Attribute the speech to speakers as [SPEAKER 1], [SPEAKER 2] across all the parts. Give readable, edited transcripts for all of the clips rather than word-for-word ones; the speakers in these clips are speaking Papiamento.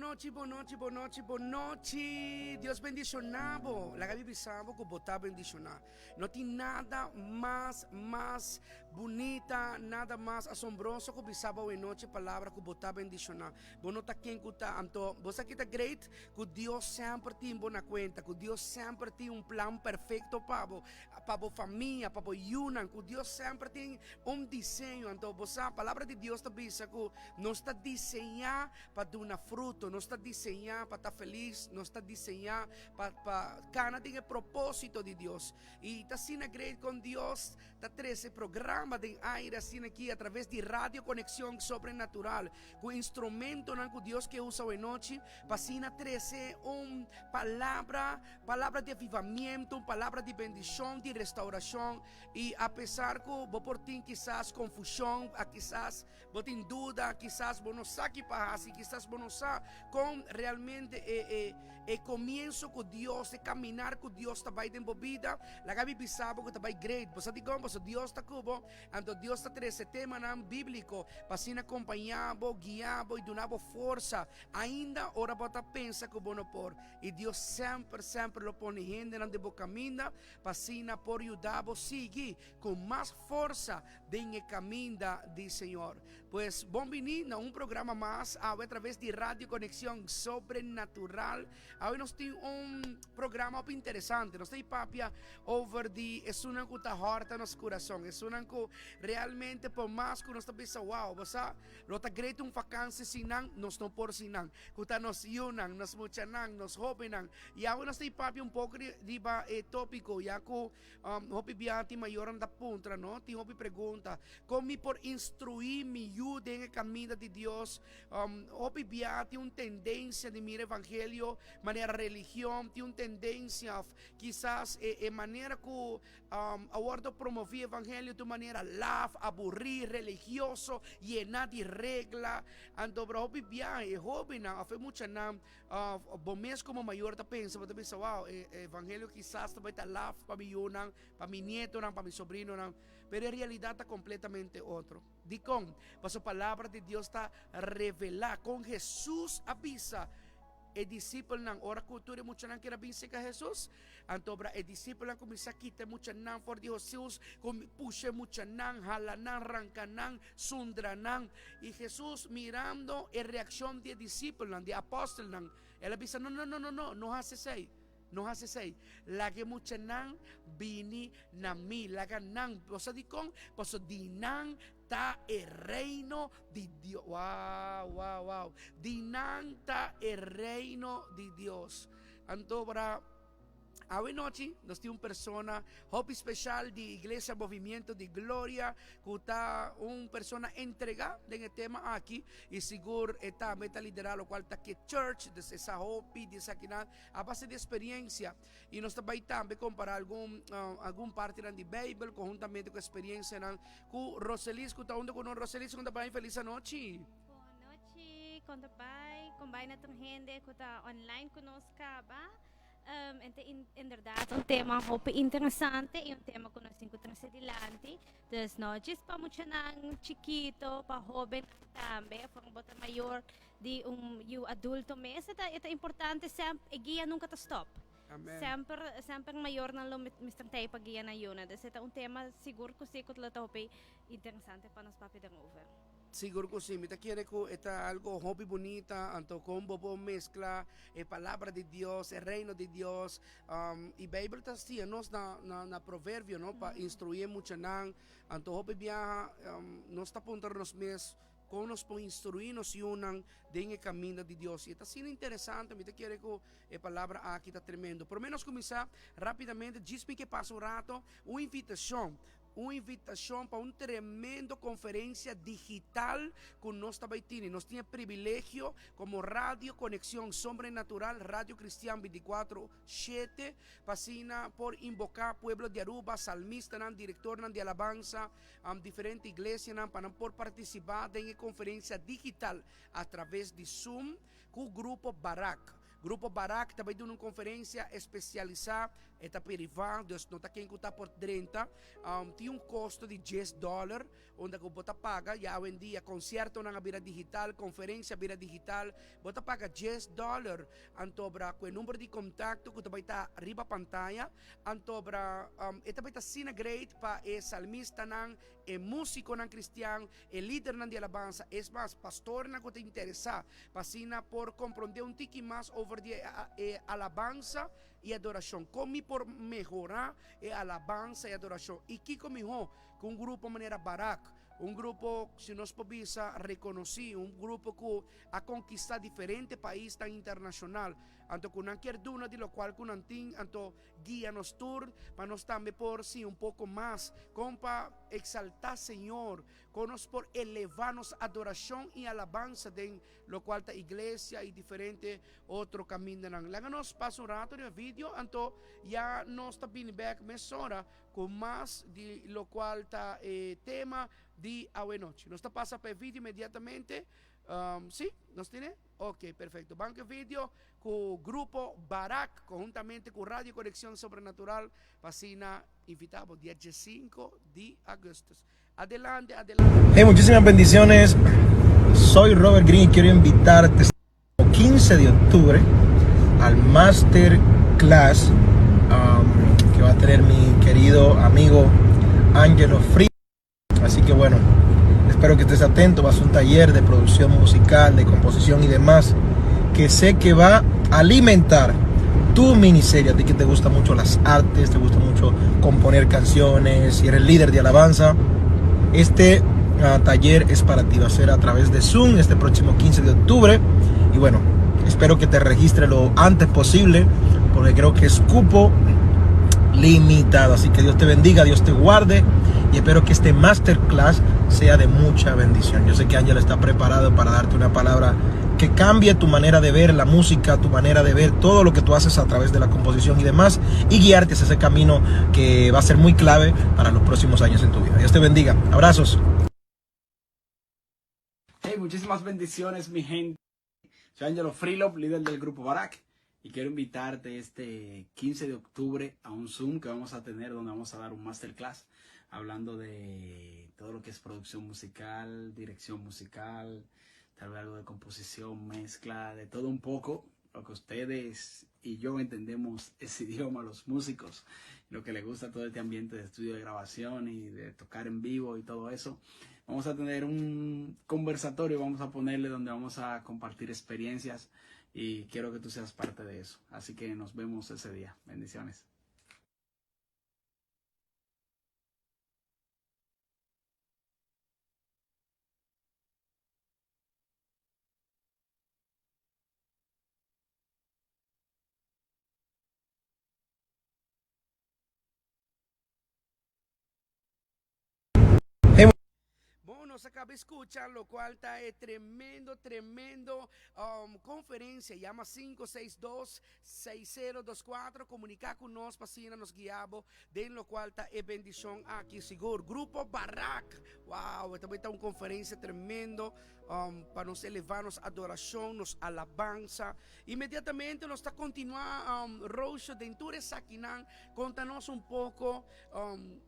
[SPEAKER 1] Bonochi, bonochi, bonochi, bonochi. Dios bendishoná bo. Laga mi bisa bo ku bo ta bendishoná. No tin nada mas, mas bunita, nada mas asombroso ku bisa bo awenochi palabra ku bo ta bendishoná. Bo no ta ken ku ta. Anto, bo sa ki ta great? Ku Dios semper tin bo na kuenta, ku Dios semper tin un plan perfekto pa bo, pa bo famia, pa bo yunan, ku Dios semper tin un diseño. Anto, bo sa, palabra di Dios ta bisa ku nos ta diseñá pa duna fruto, nos ta diseñá pa ta felis, nos ta diseñá pa pa kana den e propósito di Dios. I ta asina great kon Dios ta trese programa den aire asina aki a traves di Radio Conexión Sobrenatural ku instrumentonan ku Dios ke usa awenochi pa asina trese un palabra, palabra di avivamiento, un palabra di bendishon, di restaurashon. I apesar ku bo por tin kisas konfushon, a kisas Bo tin duda, kisas bo no sa ki pa hasi, kisas bo no sa kon realmente e e e komienso ku Dios, e kaminar ku Dios ta bai den bo bida. Laga mi bisa bo ku ta bai great. Bo sa dikon? Pasobra Dios ta ku bo, anto Dios ta trese temanan bíbliko pa asina kompañá bo, guiá bo i duna bo forsa ainda ora bo ta pensa ku bo no por. I Dios semper, semper lo pone hendenan den bo kaminda pa asina por yuda bo sigui ku mas forsa den e kaminda di Señor. Pues bon bini na un programa mas awe a traves di Radio Conexion Sobrenatural. Awe nos tin un programa hopi interesante. Nos ta i papia over di esunnan ku ta hòrta nos kurason, esunnan ku realmente por mas ku nos ta bisa wow, bo sa lo ta great un vakansi sin nan, nos no por sin nan. Ku ta nos yunan, nos muchanan, nos hóbennan. I awe nos ta i papia un poko riba e tópiko ya ku Hopi bia tin mayornan ta puntra, no? Tin hopi pregunta. Kon mi por instruí mi yu den e kaminda di Dios? Hopi bia tin un tendensia di mira evangelio manera religion, tin un tendensia of kisas e e manera ku a wòrdu promoví evangelio ta un manera laf, aburí, religioso, yená di regla. Anto pero hopi bia e hóbennan of e muchanan Of bo mes komo mayor ta pensa, bo ta bisa, wow, e evangelio kisas ta bai ta laf pa mi yunan, pa mi nietonan, pa mi sobrinonan, pero e realidat ta kompletamente otro. Dikon? Pasobra Palabra di Dios ta revelá kon Hesus a bisa e disipelnan ora ku tur e muchanan keda bin serka Hesus. Anto ora e disipelnan kuminsá kita e muchanan for di Hesus, pusha e muchanan, hala nan, ranka nan, Sundra nan. I Hesus, mirando e reakshon di e disipelnan, di e apòstelnan, el a bisa, No, no, no, no, no, no hasi esei, no hasi esei. Laga e muchanan bini na mi, laga nan. Bo sa dikon? Pasobra di nan ta e reino di Dios. Wow, wow, wow. Di nan ta e reino di Dios. Anto ora. Awe nochi nos tin un persona hopi special di Iglesia Movimiento di Gloria cu ta un persona entrega den e tema aki y sigur e tambe ta lidera locual ta ke church, dus e sa hopi di esakinan a base di experiencia y nos ta bay tambe compara algun algun partinan di Bijbel conhuntamente cu experiencianan cu Roselis cu ta hunto cu nos. Roselis, con ta bay? Feliz anochi.
[SPEAKER 2] Bon anochi, con ta bay? Con bay na tur hende cu ta online cu nos caba? En ta inderdaad un tema hopi interesante y un tema cu nos tin cu trece dilanti. Dus no djis pa muchanan chikito, pa hobennan tambe, of bo ta mayor di un yu adulto mes, e ta e ta importante semp e guia nunca ta stop.
[SPEAKER 1] Amen.
[SPEAKER 2] Semper semper mayornan lo mester ta ey pa guia nan yunan. Dus e ta un tema sigur cu si cu lo ta hopi interesante pa nos papia daarover.
[SPEAKER 1] Sigur ku si, mi ta kere ku e ta algo hopi bunita, anto kon bo por meskla e palabra di Dios, e reino di Dios, i Beibel ta siña nos na na Proverbio no, pa instruí e muchanan, anto hopi biaha nos ta puntra nos mes kon nos por instruí nos yunan den e kaminda di Dios, i e ta asina interesante, mi ta kere ku e palabra aki ta tremendo. Promé nos kuminsá rápidamente, djis mi ke pasa un rato, un invitashon. Un invitacion pa un tremendo conferencia digital cu nos ta bay tini. Nos tin e privilegio como Radio Conexion Sobrenatural, Radio Cristian 24, shete, pa asina por invoca pueblo di Aruba, salmistanan, directornan di alabansa, diferente iglesianan pa nan por participa den e conferencia digital a traves di Zoom cu Grupo Barak. Grupo Barak ta bai duna un konferensia espesialisá, e ta privá, dus no ta ken ku ta por drenta. Tin un kosto di djes dòler unda ku bo ta paga. Ya awendia konsiertonan a bira digital, konferensia a bira digital. Bo ta paga djes dòler antobra ku e number di kontakto ku ta bai ta riba pantaya. Antobra e ta bai ta asina great pa e salmistanan, e músikonan kristian, e lidernan di alabansa, es mas, pastornan ku ta interesá pa asina por komprondé un tiki mas over di e alabansa i adorashon. Kon mi por mehorá e alabansa i adorashon? I kiko mihó ku un grupo manera Barak, un grupo, si nos por bisa, rekonosí, un grupo ku a konkistá diferente paisnan internashonal, anto ku nan kier duna di lokual ku nan tin, anto Guia nos tur pa nos tambe por siña un poko mas kon pa eksaltá Señor, kon nos por elevá nos adorashon i alabansa den lokual ta iglesia i diferente otro kamindanan. Laga nos pasa un rato riba video, anto ya nos ta bini bèk mesora ku mas di lokual ta e tema di awenochi. Nos ta pasa pa e video inmediatamente. Sí, nos tene? Ok, perfecto. Ban cu e video cu Grupo Barak conhuntamente cu Radio Conexion Sobrenatural pa asina invita bo dia diescinco di augustus. Adelante, adelante.
[SPEAKER 3] Hey, muchísimas bendiciones. Soy Robert Green y quiero invitarte el 15 de octubre al Master Class um, que va a tener mi querido amigo Angelo Frías. Así que bueno, espero que estés atento. Va a ser un taller de producción musical, de composición y demás, que sé que va a alimentar tu miniserie. A ti que te gusta mucho las artes, te gusta mucho componer canciones y eres líder de alabanza. Este ah, taller es para ti. Va a ser a través de Zoom este próximo 15 de octubre. Y bueno, espero que te registres lo antes posible, porque creo que es cupo limitado. Así que Dios te bendiga, Dios te guarde y espero que este masterclass sea de mucha bendición. Yo sé que Ángel está preparado para darte una palabra que cambie tu manera de ver la música, tu manera de ver todo lo que tú haces a través de la composición y demás, y guiarte hacia ese camino que va a ser muy clave para los próximos años en tu vida. Dios te bendiga. Abrazos.
[SPEAKER 4] Hey, muchísimas bendiciones, mi gente. Soy Angelo Freelove, líder del grupo Barak, y quiero invitarte este 15 de octubre a un Zoom que vamos a tener donde vamos a dar un masterclass hablando de todo lo que es producción musical, dirección musical, tal vez algo de composición, mezcla, de todo un poco, lo que ustedes y yo entendemos ese idioma, los músicos, lo que les gusta todo este ambiente de estudio de grabación y de tocar en vivo y todo eso. Vamos a tener un conversatorio, vamos a ponerle donde vamos a compartir experiencias y quiero que tú seas parte de eso. Así que nos vemos ese día. Bendiciones.
[SPEAKER 1] Bon, nos a caba escucha locual ta e tremendo, tremendo um, conferencia. Llama 562-6024. Comunica cu nos pa asina nos guia bo den locual ta e bendicion aki. Sigur, Grupo Barak. Wow, e ta un conferencia tremendo. Um, pa nos elevá nos adorashon, nos alabansa. Inmediatamente nos ta kontinuá, um, Roosje, den tur esakinan. Konta nos un poko, um,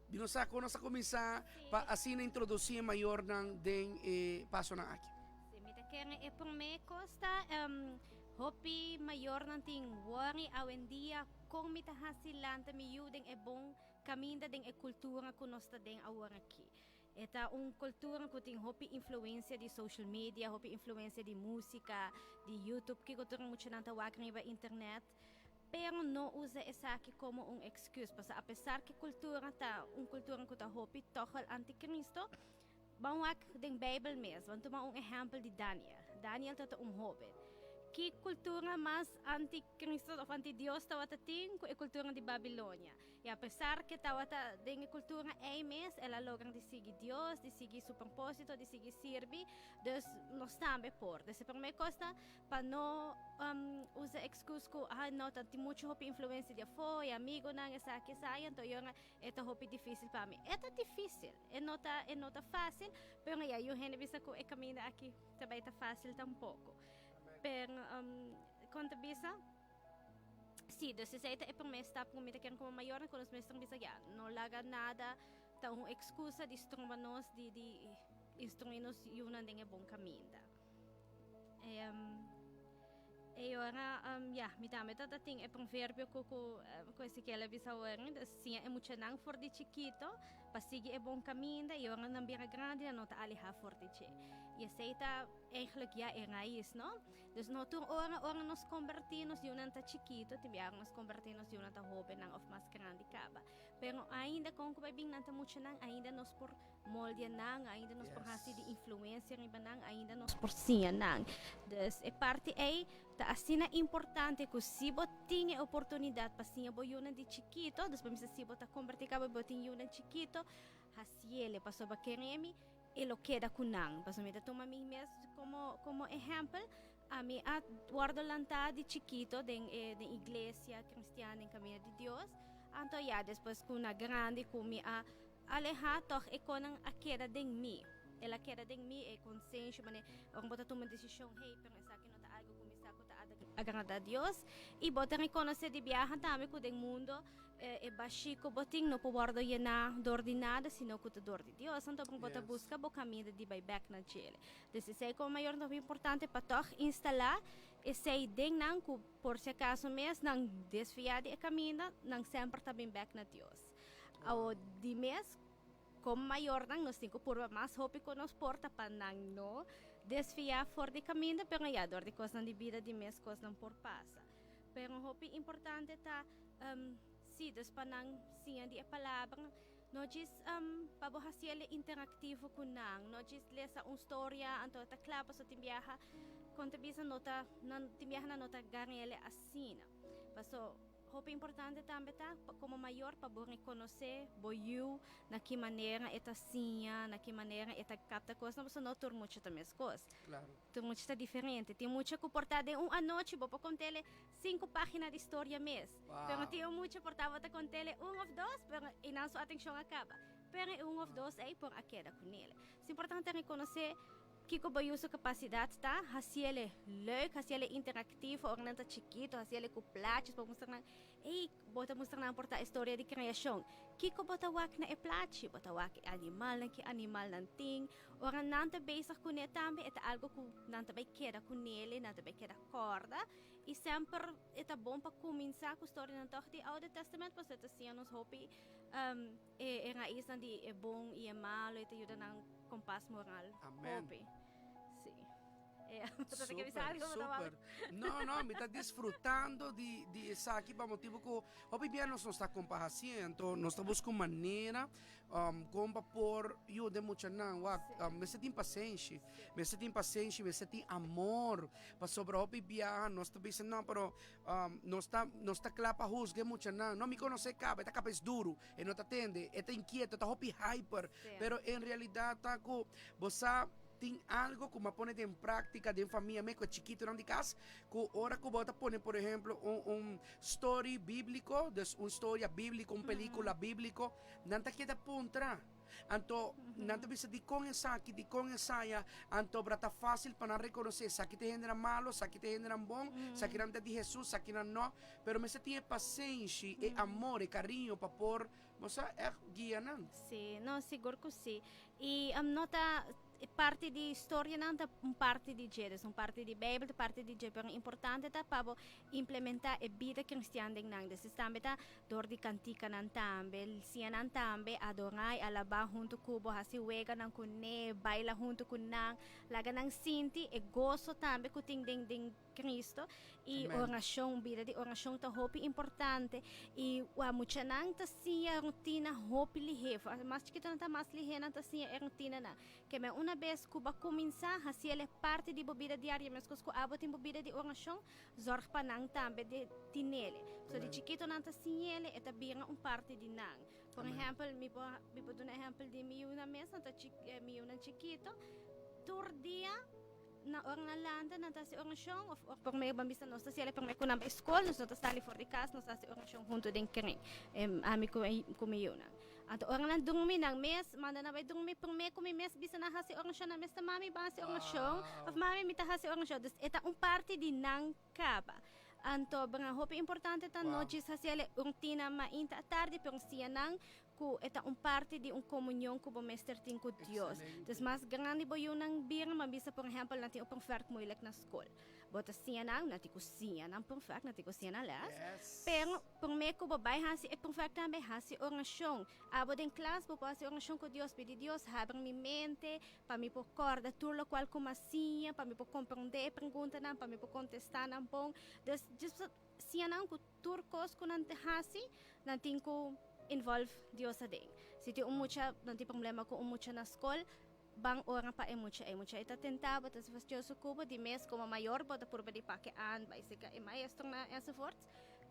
[SPEAKER 1] di nos sa kon nos a kuminsá pa asina introdusí e mayornan den e pasonan aki.
[SPEAKER 2] Sí, mi ta kere e promé kos ta, um, hopi mayornan tin wòri awendia kon mi ta hasi lanta mi yu den e bon kaminda den e kultura ku nos ta den aworakí. E ta un cultura cu tin hopi influencia di social media, hopi influencia di musica, di YouTube, kico tur muchanan ta wak riba internet. Pero no usa esaki como un excuse, pasobra a pesar cu cultura ta un cultura cu ta hopi toch al anticristo, ban wak den Bijbel mes, ban tuma un ehempel di Daniel. Daniel ta un hoben. Ki cultura mas anticristo of anti-Dios tawata tin cu e cultura di Babilonia? I apesar ku e tabata den e kultura ei mes, el a logra di sigui Dios, di sigui su propósito, di sigui sirbi. Dus nos tambe por. Dus e promé kos ta pa no usa ekskus ku ah no ta tin muchu hopi influensia di afó, e amigunan, esaki, esaya, anto yora e ta hopi difísil pa mi. E ta difísil, e no ta e no ta fásil, pero ya yu hende bisa ku e kaminda aki ta bai ta fásil tampoko. Pero. Kon ta bisa? Sí, dus esei ta e promé stap ku mi ta kere komo mayornan ku nos mester bisa ya, no laga nada ta un ekskusa di stromba nos di di instruí nos yunan den e bon kaminda. E ora, ya, mi tambe ta tin e proverbio ku ku ku Ezekiel a bisa awor, siña e muchanan for di chikito pa sigui e bon kaminda i ora nan bira grandi nan no ta alehá for di dje. I esei ta eigenlijk ya e rais, no? Dus no tur ora, ora nos kombertí nos yunan ta chikito, tin biaha nos kombertí nos yunan ta hóbennan òf mas grandi kaba. Pero ainda kon ku bai bin nan ta muchanan, ainda nos por moldia nan, ainda nos por hasi di influensia riba nan, ainda nos por siña nan. Dus e parti ei ta asina importante ku si bo tin e oportunidat pa siña bo yunan di chikito, dus pa mi sa si bo ta kombertí kaba bo tin yunan chikito, hasiele pasobra keremi E lo keda ku nan. Pasobra mi ta tuma mi mes komo komo ehèmpel. Ami a wòrdu lantá di chikito den e den iglesia kristian, den kaminda di Dios. Anto ya despues ku na grandi ku mi a alehá tòg e konan a keda den mi. El a keda den mi, e konsenshi manera ora bo ta tuma un desishon, hey, pero esaki no ta algu ku mi sa ku ta agradá Dios. I bo ta rekonosé di biaha tambe ku den mundo E bashí ku bo tin no por wòrdu yená dor di nada, sino ku ta dor di Dios. Anto bo ta buska bo kaminda di bai bèk na djele. Dus esei komo mayor ta hopi importante pa tòg instalá esei den nan ku por si akaso mes nan desviá di e kaminda, nan semper ta bin bèk na Dios. Awor di mes komo mayornan nos tin ku purba mas hopi ku nos por ta pa nan no desviá for di kaminda, pero ya dor di kosnan di bida di mes kosnan por pasa. Pero hopi importante ta sí, dus pa nan siña di e palabra, no djis pa bo hasi el interactivo cu nan, no djis lesa un storia anto e ta cla pasobra tin biaha con ta bisa no ta nan tin biaha nan no ta gar'el asina. Paso hopi importante tambe ta como mayor pa bo reconoce bo yiu na ki manera e ta siña, na ki manera e ta capta cosnan pasobra no tur mucha ta mescos.
[SPEAKER 1] Claro.
[SPEAKER 2] Tur mucha ta diferente. Tin mucha ku por ta den un anochi bo por kont'ele sinku página di storia mes. Pero tin un mucha por tabata kont'ele un òf dos, pero i nan su atenshon a kaba. Pero e un òf dos ei por a keda kunele. Es importante rekonosé kiko bo yu su kapasidat ta, hasiele leuk, hasiele interaktivo ora nan ta chikito, hasiele ku plachis pa mustra nan, ey, bo ta mustra nan por ta e storia di kreashon. Kiko bo ta wak na e plachi? Bo ta wak e animalnan, ki animalnan tin? Ora nan ta bezig kuné tambe e ta algo ku nan ta bai keda kunele, nan ta bai keda kòrda. I semper e ta bon pa kuminsá ku storianan tòg di Oude Testament pasobra e ta siña nos hopi e e raisnan di e bon i e malu, e ta yuda nan kompas moral
[SPEAKER 1] Amen.
[SPEAKER 2] hopi. Sí. Bo ta ke bisa
[SPEAKER 1] Super,
[SPEAKER 2] algo, bo ta wak.
[SPEAKER 1] super. No, no, mi ta disfrutando di di esaki pa motibu ku hopi bia nos no sta kompa hasié, anto nos ta buska un manera Kon pa por yuda e muchanan? Wak, mester tin pasenshi. Mester tin pasenshi, mester tin amor. Pasobra hopi biaha nos ta bisa, no, pero nos ta, nos ta kla pa husga e muchanan. No, mi konosé kaba, e ta kabes duru, e no ta tende, e ta inkieto, e ta hopi hyper. Pero en realidat ta ku bo sa tin algo ku mi a pone den práktika den famia mi ku e chikitonan di kas, ku ora ku bo ta pone por ehemplo un un story bíbliko, dus un storia bíbliko, un pelíkula bíbliko, Nan ta keda puntra. Anto nan ta bisa dikon esaki, dikon esaya. Anto bra ta fásil pa nan rekonosé esaki ta hendenan malu, esaki ta hendenan bon, esakinan ta di Hesus, esakinan no. Pero mester tin e pasenshi, e amor, e kariño pa por, bo sa, ègt guia nan.
[SPEAKER 2] Sí, no, sigur ku sí. I no ta parti di storianan ta un parti di dje, dus un parti di Bijbel ta parti di dje, pero importante ta pa bo implementá e bida kristian den nan. Dus tambe ta Dor di kantikanan tambe, siña nan tambe adorá i alabá huntu ku bo, hasi weganan ku ne, baila huntu ku nan, laga nan sinti e goso tambe ku tin den den Cristo. I orashon, un bida di orashon ta hopi importante. I wak muchanan ta siña rutina hopi lihé, mas chikito nan ta mas lihé nan ta siña e rutinanan. Keme una bes ku bo a kuminsá hasi el e parti di bo bida diario, meskos ku abo tin bo bida di orashon, Zorg pa nan tambe di tinele. So di chikito nan ta siñele, e ta bira un parti di nan. Por ehempel, mi por mi por duna ehempel di mi yunan mes, nan ta mi yunan chikito, tur dia na ora nan lanta nan ta hasi orashon of of prome ban bisa nos ta hasiel prome ku nan bai skol, nos no ta sali for di kas, nos ta hasi orashon huntu den kren, ami ku ku mi yunan. Anto ora nan drumi nan mes manda nan bai drumi prome ku mi mes bisa nan hasi orashon nan mes ta mami ban hasi orashon of mami mi ta hasi orashon dus e ta un parti di nan kaba. Anto bra hopi importante ta no djis hasi el e rutina mainta atardi pero siña nan ku e ta un parti di un komunion ku bo mester tin ku Dios. Dus mas grandi bo yunan bira bo a bisa por ehèmpel nan tin un proefwerk moeilijk na skol. Bo ta siña nan, nan tin ku siña nan proefwerk, nan tin ku siña nan lès. Pero promé ku bo bai hasi e proefwerk tambe hasi orashon. Abo den klas bo por hasi orashon ku Dios, pidi Dios habri mi mente pa mi por kòrda tur lokual ku mi a siña, pa mi por komprondé e preguntanan, pa mi por kontestá nan bon. Dus djis siña nan ku tur kos ku nan ta hasi, nan tin ku involve Dios aden. Si tin un mucha, nan tin problema ku un mucha na skol, Ban ora pa e mucha. E mucha ei ta tenta bo, ta fastioso ku bo, di mes komo mayor bo ta purba di pake aan, bai seka e maestronan enzovoorts.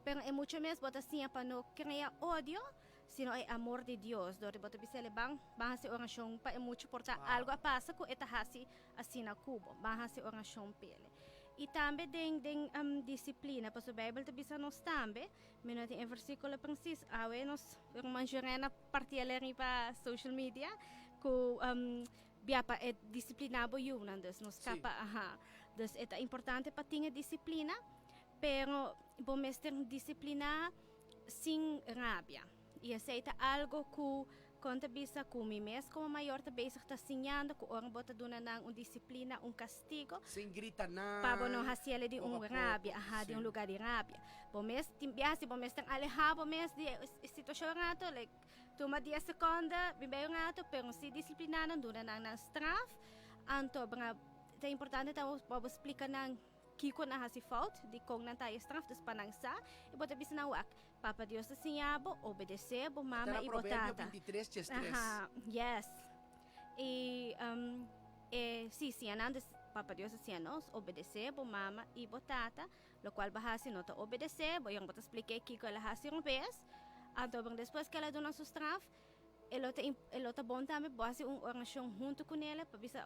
[SPEAKER 2] Pero e mucha mes bo ta siña pa no krea odio, sino e amor di Dios. Dor di bo ta bisa el ban, ban hasi orashon pa e mucha, por ta algo a pasa ku e ta hasi asina ku bo. Ban hasi orashon p'el. I tambe den den disiplina, pasobra Beibel ta bisa nos tambe, mi no tin e versíkulo presis, awe nos ruman Jurena parti el riba social media ku um, bia pa e disiplina bo yunan dus nos kapa aha dus e ta importante pa tin e disiplina pero bo mester disiplina sin rabia y esei ta algo ku kon ta bisa ku mi mes komo mayor ta bezig ta siñando ku ora bo ta duna nan un disiplina un kastigo
[SPEAKER 1] Sin grita nan.
[SPEAKER 2] Pa bo no hasiel di un
[SPEAKER 1] Poco a poco,
[SPEAKER 2] rabia, aha, di
[SPEAKER 1] sí.
[SPEAKER 2] un lugar di rabia. Bo mes tin biaha si bo mester aleha bo mes di e situacion un rato, like tuma dies seconde, bin bay un rato, pero si disciplina nan, duna nan nan straf, anto bra ta importante ta pa bo splica nan kico nan hasi fout, dicon nan ta haya straf, dus pa nan sa, y bo ta bisa nan wak, Papa Dios ta siña bo obedece bo
[SPEAKER 1] Ta
[SPEAKER 2] mama
[SPEAKER 1] na
[SPEAKER 2] y bo
[SPEAKER 1] Proverbio
[SPEAKER 2] tata.
[SPEAKER 1] 23, 13.
[SPEAKER 2] Aha, yes. Y um, e, sí, siña nan, dus Papa Dios a siña nos obedece bo mama y bo tata, locual bo haci no ta obedece, bo yong bo ta spliké kico el a haci un bes, anto bon despues cu el a duna su straf, e lo ta, e lo ta bon tambe bo haci un oracion hunto cu nele pa bisa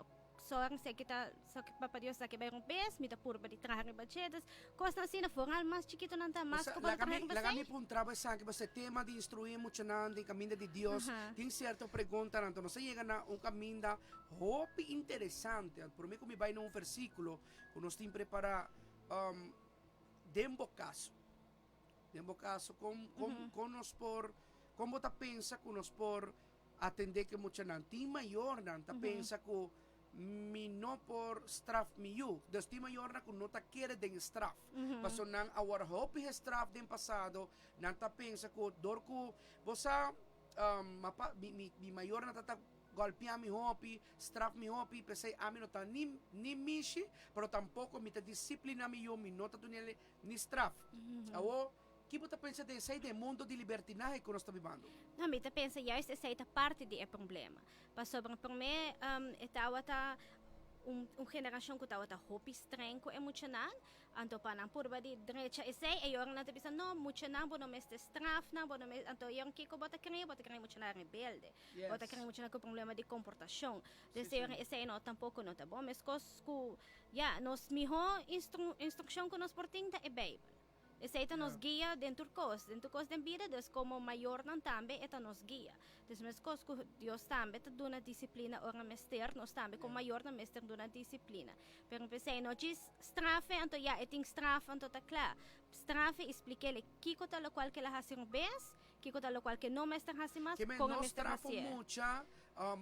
[SPEAKER 2] Sorry si aki ta so ki Papa Dios sa ki bai un bes, mi ta purba di traha riba dje. Dus kosnan asina, vooral mas chikitonan ta mas
[SPEAKER 1] Osea,
[SPEAKER 2] ku bo ta
[SPEAKER 1] laga
[SPEAKER 2] traha
[SPEAKER 1] mi,
[SPEAKER 2] riba
[SPEAKER 1] laga mi
[SPEAKER 2] esei.
[SPEAKER 1] puntra bo esaki, pasobra e tema di instruí muchanan den kaminda di Dios
[SPEAKER 2] Aha.
[SPEAKER 1] tin sierto preguntanan. Anto nos a yega na un kaminda hopi interesante. Anto promé ku mi bai na un versíkulo ku nos tin prepará, um, den bo kaso, den bo kaso, kon, kon, kon nos por, kon bo ta pensa ku nos por Atendé ku e muchanan. Tin mayornan ta pensa ku mi no por straf mi yu. Dus tin mayornan ku no ta kere den straf. Pasobra nan a wòrdu hopi gestraf den pasado. Nan ta pensa ku dor ku bo sa mi mayornan ta ta gòlpia mi hopi, straf mi hopi, p'esei ami no ta ni ni mishi, pero tampoko mi ta disiplina mi yu, mi no ta dun'el ni straf. Awor. Ki bo ta pensa den esei den mundo di libertinahe ku nos ta bibando?
[SPEAKER 2] No, mi ta pensa juist esei ta parti di e problema. Pasobra promé e tabata un un generashon ku tabata hopi streng ku e muchanan, anto pa nan purba di drecha esei e yoran nan ta bisa no, muchanan bo no mester straf nan, bo no mester, anto yoran kiko bo ta kria? Bo ta kria muchanan rebelde, bo ta kria muchanan ku problema di komportashon. Des e yoran esei no tampoko no ta bon. Meskos ku ya, nos mihó instru instrukshon ku nos por tin ta e Beibel. Esei ta nos guia den tur kos, den tur kos den bida, dus komo mayornan tambe e ta nos guia. Dus meskos ku Dios tambe ta duna disiplina ora mester, nos tambe komo mayornan mester duna disiplina. Pero p'esei no djis strafe anto ya e tin straf anto ta kla. Strafe i splik'el kiko ta lokual ku el a hasi un bes, kiko ta lokual ku e no mester hasi mas,
[SPEAKER 1] Ke men
[SPEAKER 2] kon e
[SPEAKER 1] no
[SPEAKER 2] mester
[SPEAKER 1] strafo
[SPEAKER 2] hasié.
[SPEAKER 1] mucha,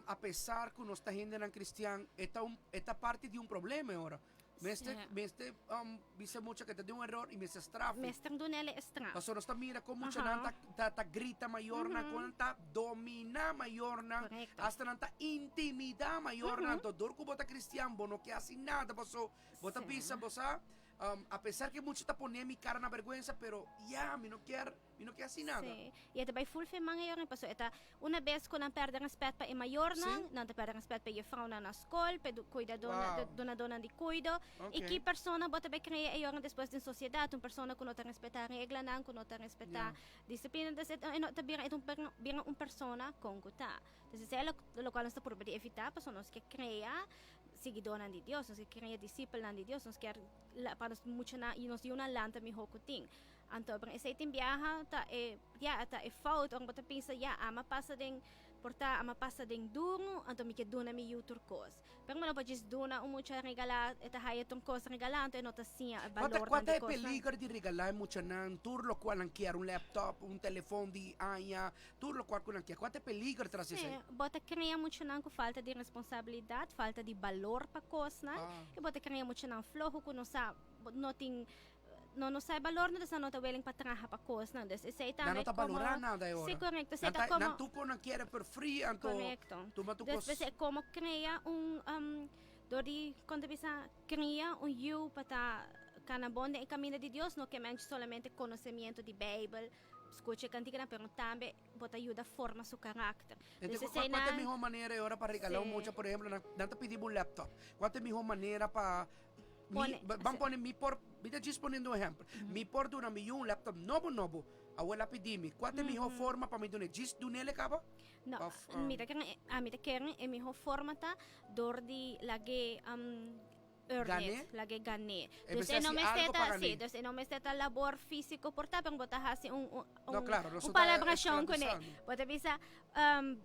[SPEAKER 1] apesar ku nos ta hendenan kristian, e ta un e ta parti di un problema e ora. Mester,
[SPEAKER 2] Sí.
[SPEAKER 1] mester um, bisa mucha que ta di un error y mester straf.
[SPEAKER 2] Mester dunele e straf.
[SPEAKER 1] Paso nos ta mira con mucha nan ta, ta, ta grita mayornan, con nan ta domina mayornan,
[SPEAKER 2] Correcto.
[SPEAKER 1] hasta nan ta intimida mayornan. To dor ku bo ta cristian, bo no ke hasi nada, paso bo ta
[SPEAKER 2] Sí.
[SPEAKER 1] bisa, bo sa, um, a pesar que mucha ta pone mi cara na vergüenza, pero ya, mi no kier Mi no ke hasi nada.
[SPEAKER 2] Sí. I e ta bai ful fe man e yoran paso e ta una bes ku nan pèrdè rèspèt pa e mayornan,
[SPEAKER 1] Sí.
[SPEAKER 2] nan ta pèrdè rèspèt pa e jefrounan na skol, pa e kuidadónan,
[SPEAKER 1] Wow.
[SPEAKER 2] dunadónan di kuido. I
[SPEAKER 1] Ok.
[SPEAKER 2] ki persona bo ta bai krea e yoran despues den sosiedat? Un persona ku no ta respetá reglanan, ku no ta respetá
[SPEAKER 1] Ja.
[SPEAKER 2] disiplina. Entonces e no ta bira e ta un bira un persona kon ku ta. Entonces esei lo lokual nos ta purba di evitá pasobra nos ke krea. siguidónan di Dios, nos ke kria disipelnan di Dios, nos kier pa nos muchanan i nos yunan lanta mihó ku tin. Anto esei tin biaha ta e ya ta e fout ora bo ta pensa ya ama pasa den por ta ama pasa den duru anto mi ke duna mi yu tur kos. Pero bo no por djis duna un mucha regalá e ta haya tur kos regalá anto e no ta siña e
[SPEAKER 1] Kua ta
[SPEAKER 2] balornan
[SPEAKER 1] kua ta
[SPEAKER 2] di
[SPEAKER 1] e
[SPEAKER 2] kosnan.
[SPEAKER 1] peliger di regalá e muchanan tur lokual nan kier, un laptop, un telefon di aña, tur lokual ku nan kier? Kua ta e peliger tras di
[SPEAKER 2] Sí,
[SPEAKER 1] esei?
[SPEAKER 2] bo ta kria muchanan ku falta di responsabilidat, falta di balor pa kosnan
[SPEAKER 1] Ah.
[SPEAKER 2] i bo ta kria muchanan floho ku no sa no tin No no sa e balor no, dus nan no ta willing pa traha pa kosnan. Dus esei
[SPEAKER 1] Nan no
[SPEAKER 2] tambe
[SPEAKER 1] ta
[SPEAKER 2] komo
[SPEAKER 1] balorá nada e
[SPEAKER 2] Sí,
[SPEAKER 1] ora.
[SPEAKER 2] korekto. Esei
[SPEAKER 1] Nan
[SPEAKER 2] ta
[SPEAKER 1] ta,
[SPEAKER 2] komo
[SPEAKER 1] nan tur kon nan kier for free, anto
[SPEAKER 2] Korekto.
[SPEAKER 1] tuma tur
[SPEAKER 2] Dus
[SPEAKER 1] kos.
[SPEAKER 2] p'esei komo krea un um, dor di kon ta bisa kria un yu pa ta kana bon den e kaminda di Dios no ke men solamente konosemiento di Beibel, skucha e kantikanan, pero tambe bo ta yuda forma su karakter.
[SPEAKER 1] Ente
[SPEAKER 2] Dus
[SPEAKER 1] kua
[SPEAKER 2] esei
[SPEAKER 1] kua ta e
[SPEAKER 2] nan
[SPEAKER 1] mihó manera e ora pa regalá un
[SPEAKER 2] Sí.
[SPEAKER 1] mucha, por ehemplo, nan nan ta pidi bo un laptop. Kua ta e mihó manera pa Mi,
[SPEAKER 2] Pone,
[SPEAKER 1] ban pone mi por, mi ta djis poniendo un ehempel. Mi por duna mi yu un laptop nobo nobo. Awor el a pidi mi, kua ta e miho forma pa mi dun'e? Djis dun'el e kaba?
[SPEAKER 2] No,
[SPEAKER 1] Of,
[SPEAKER 2] mi ta kere, ami ta kere e miho forma ta dor di lag'e earn
[SPEAKER 1] Gan'é?
[SPEAKER 2] it, lag'e gan'é.
[SPEAKER 1] E
[SPEAKER 2] Dus
[SPEAKER 1] mester
[SPEAKER 2] e no
[SPEAKER 1] hasi
[SPEAKER 2] mester
[SPEAKER 1] algo pa
[SPEAKER 2] ta,
[SPEAKER 1] gan'é.
[SPEAKER 2] si, dus e no mester ta labor físiko por ta, pero bo ta hasi un, un,
[SPEAKER 1] No,
[SPEAKER 2] un,
[SPEAKER 1] claro, nos
[SPEAKER 2] un
[SPEAKER 1] no ta
[SPEAKER 2] palabrashon kuné.
[SPEAKER 1] esclavizando.
[SPEAKER 2] Bo ta bisa,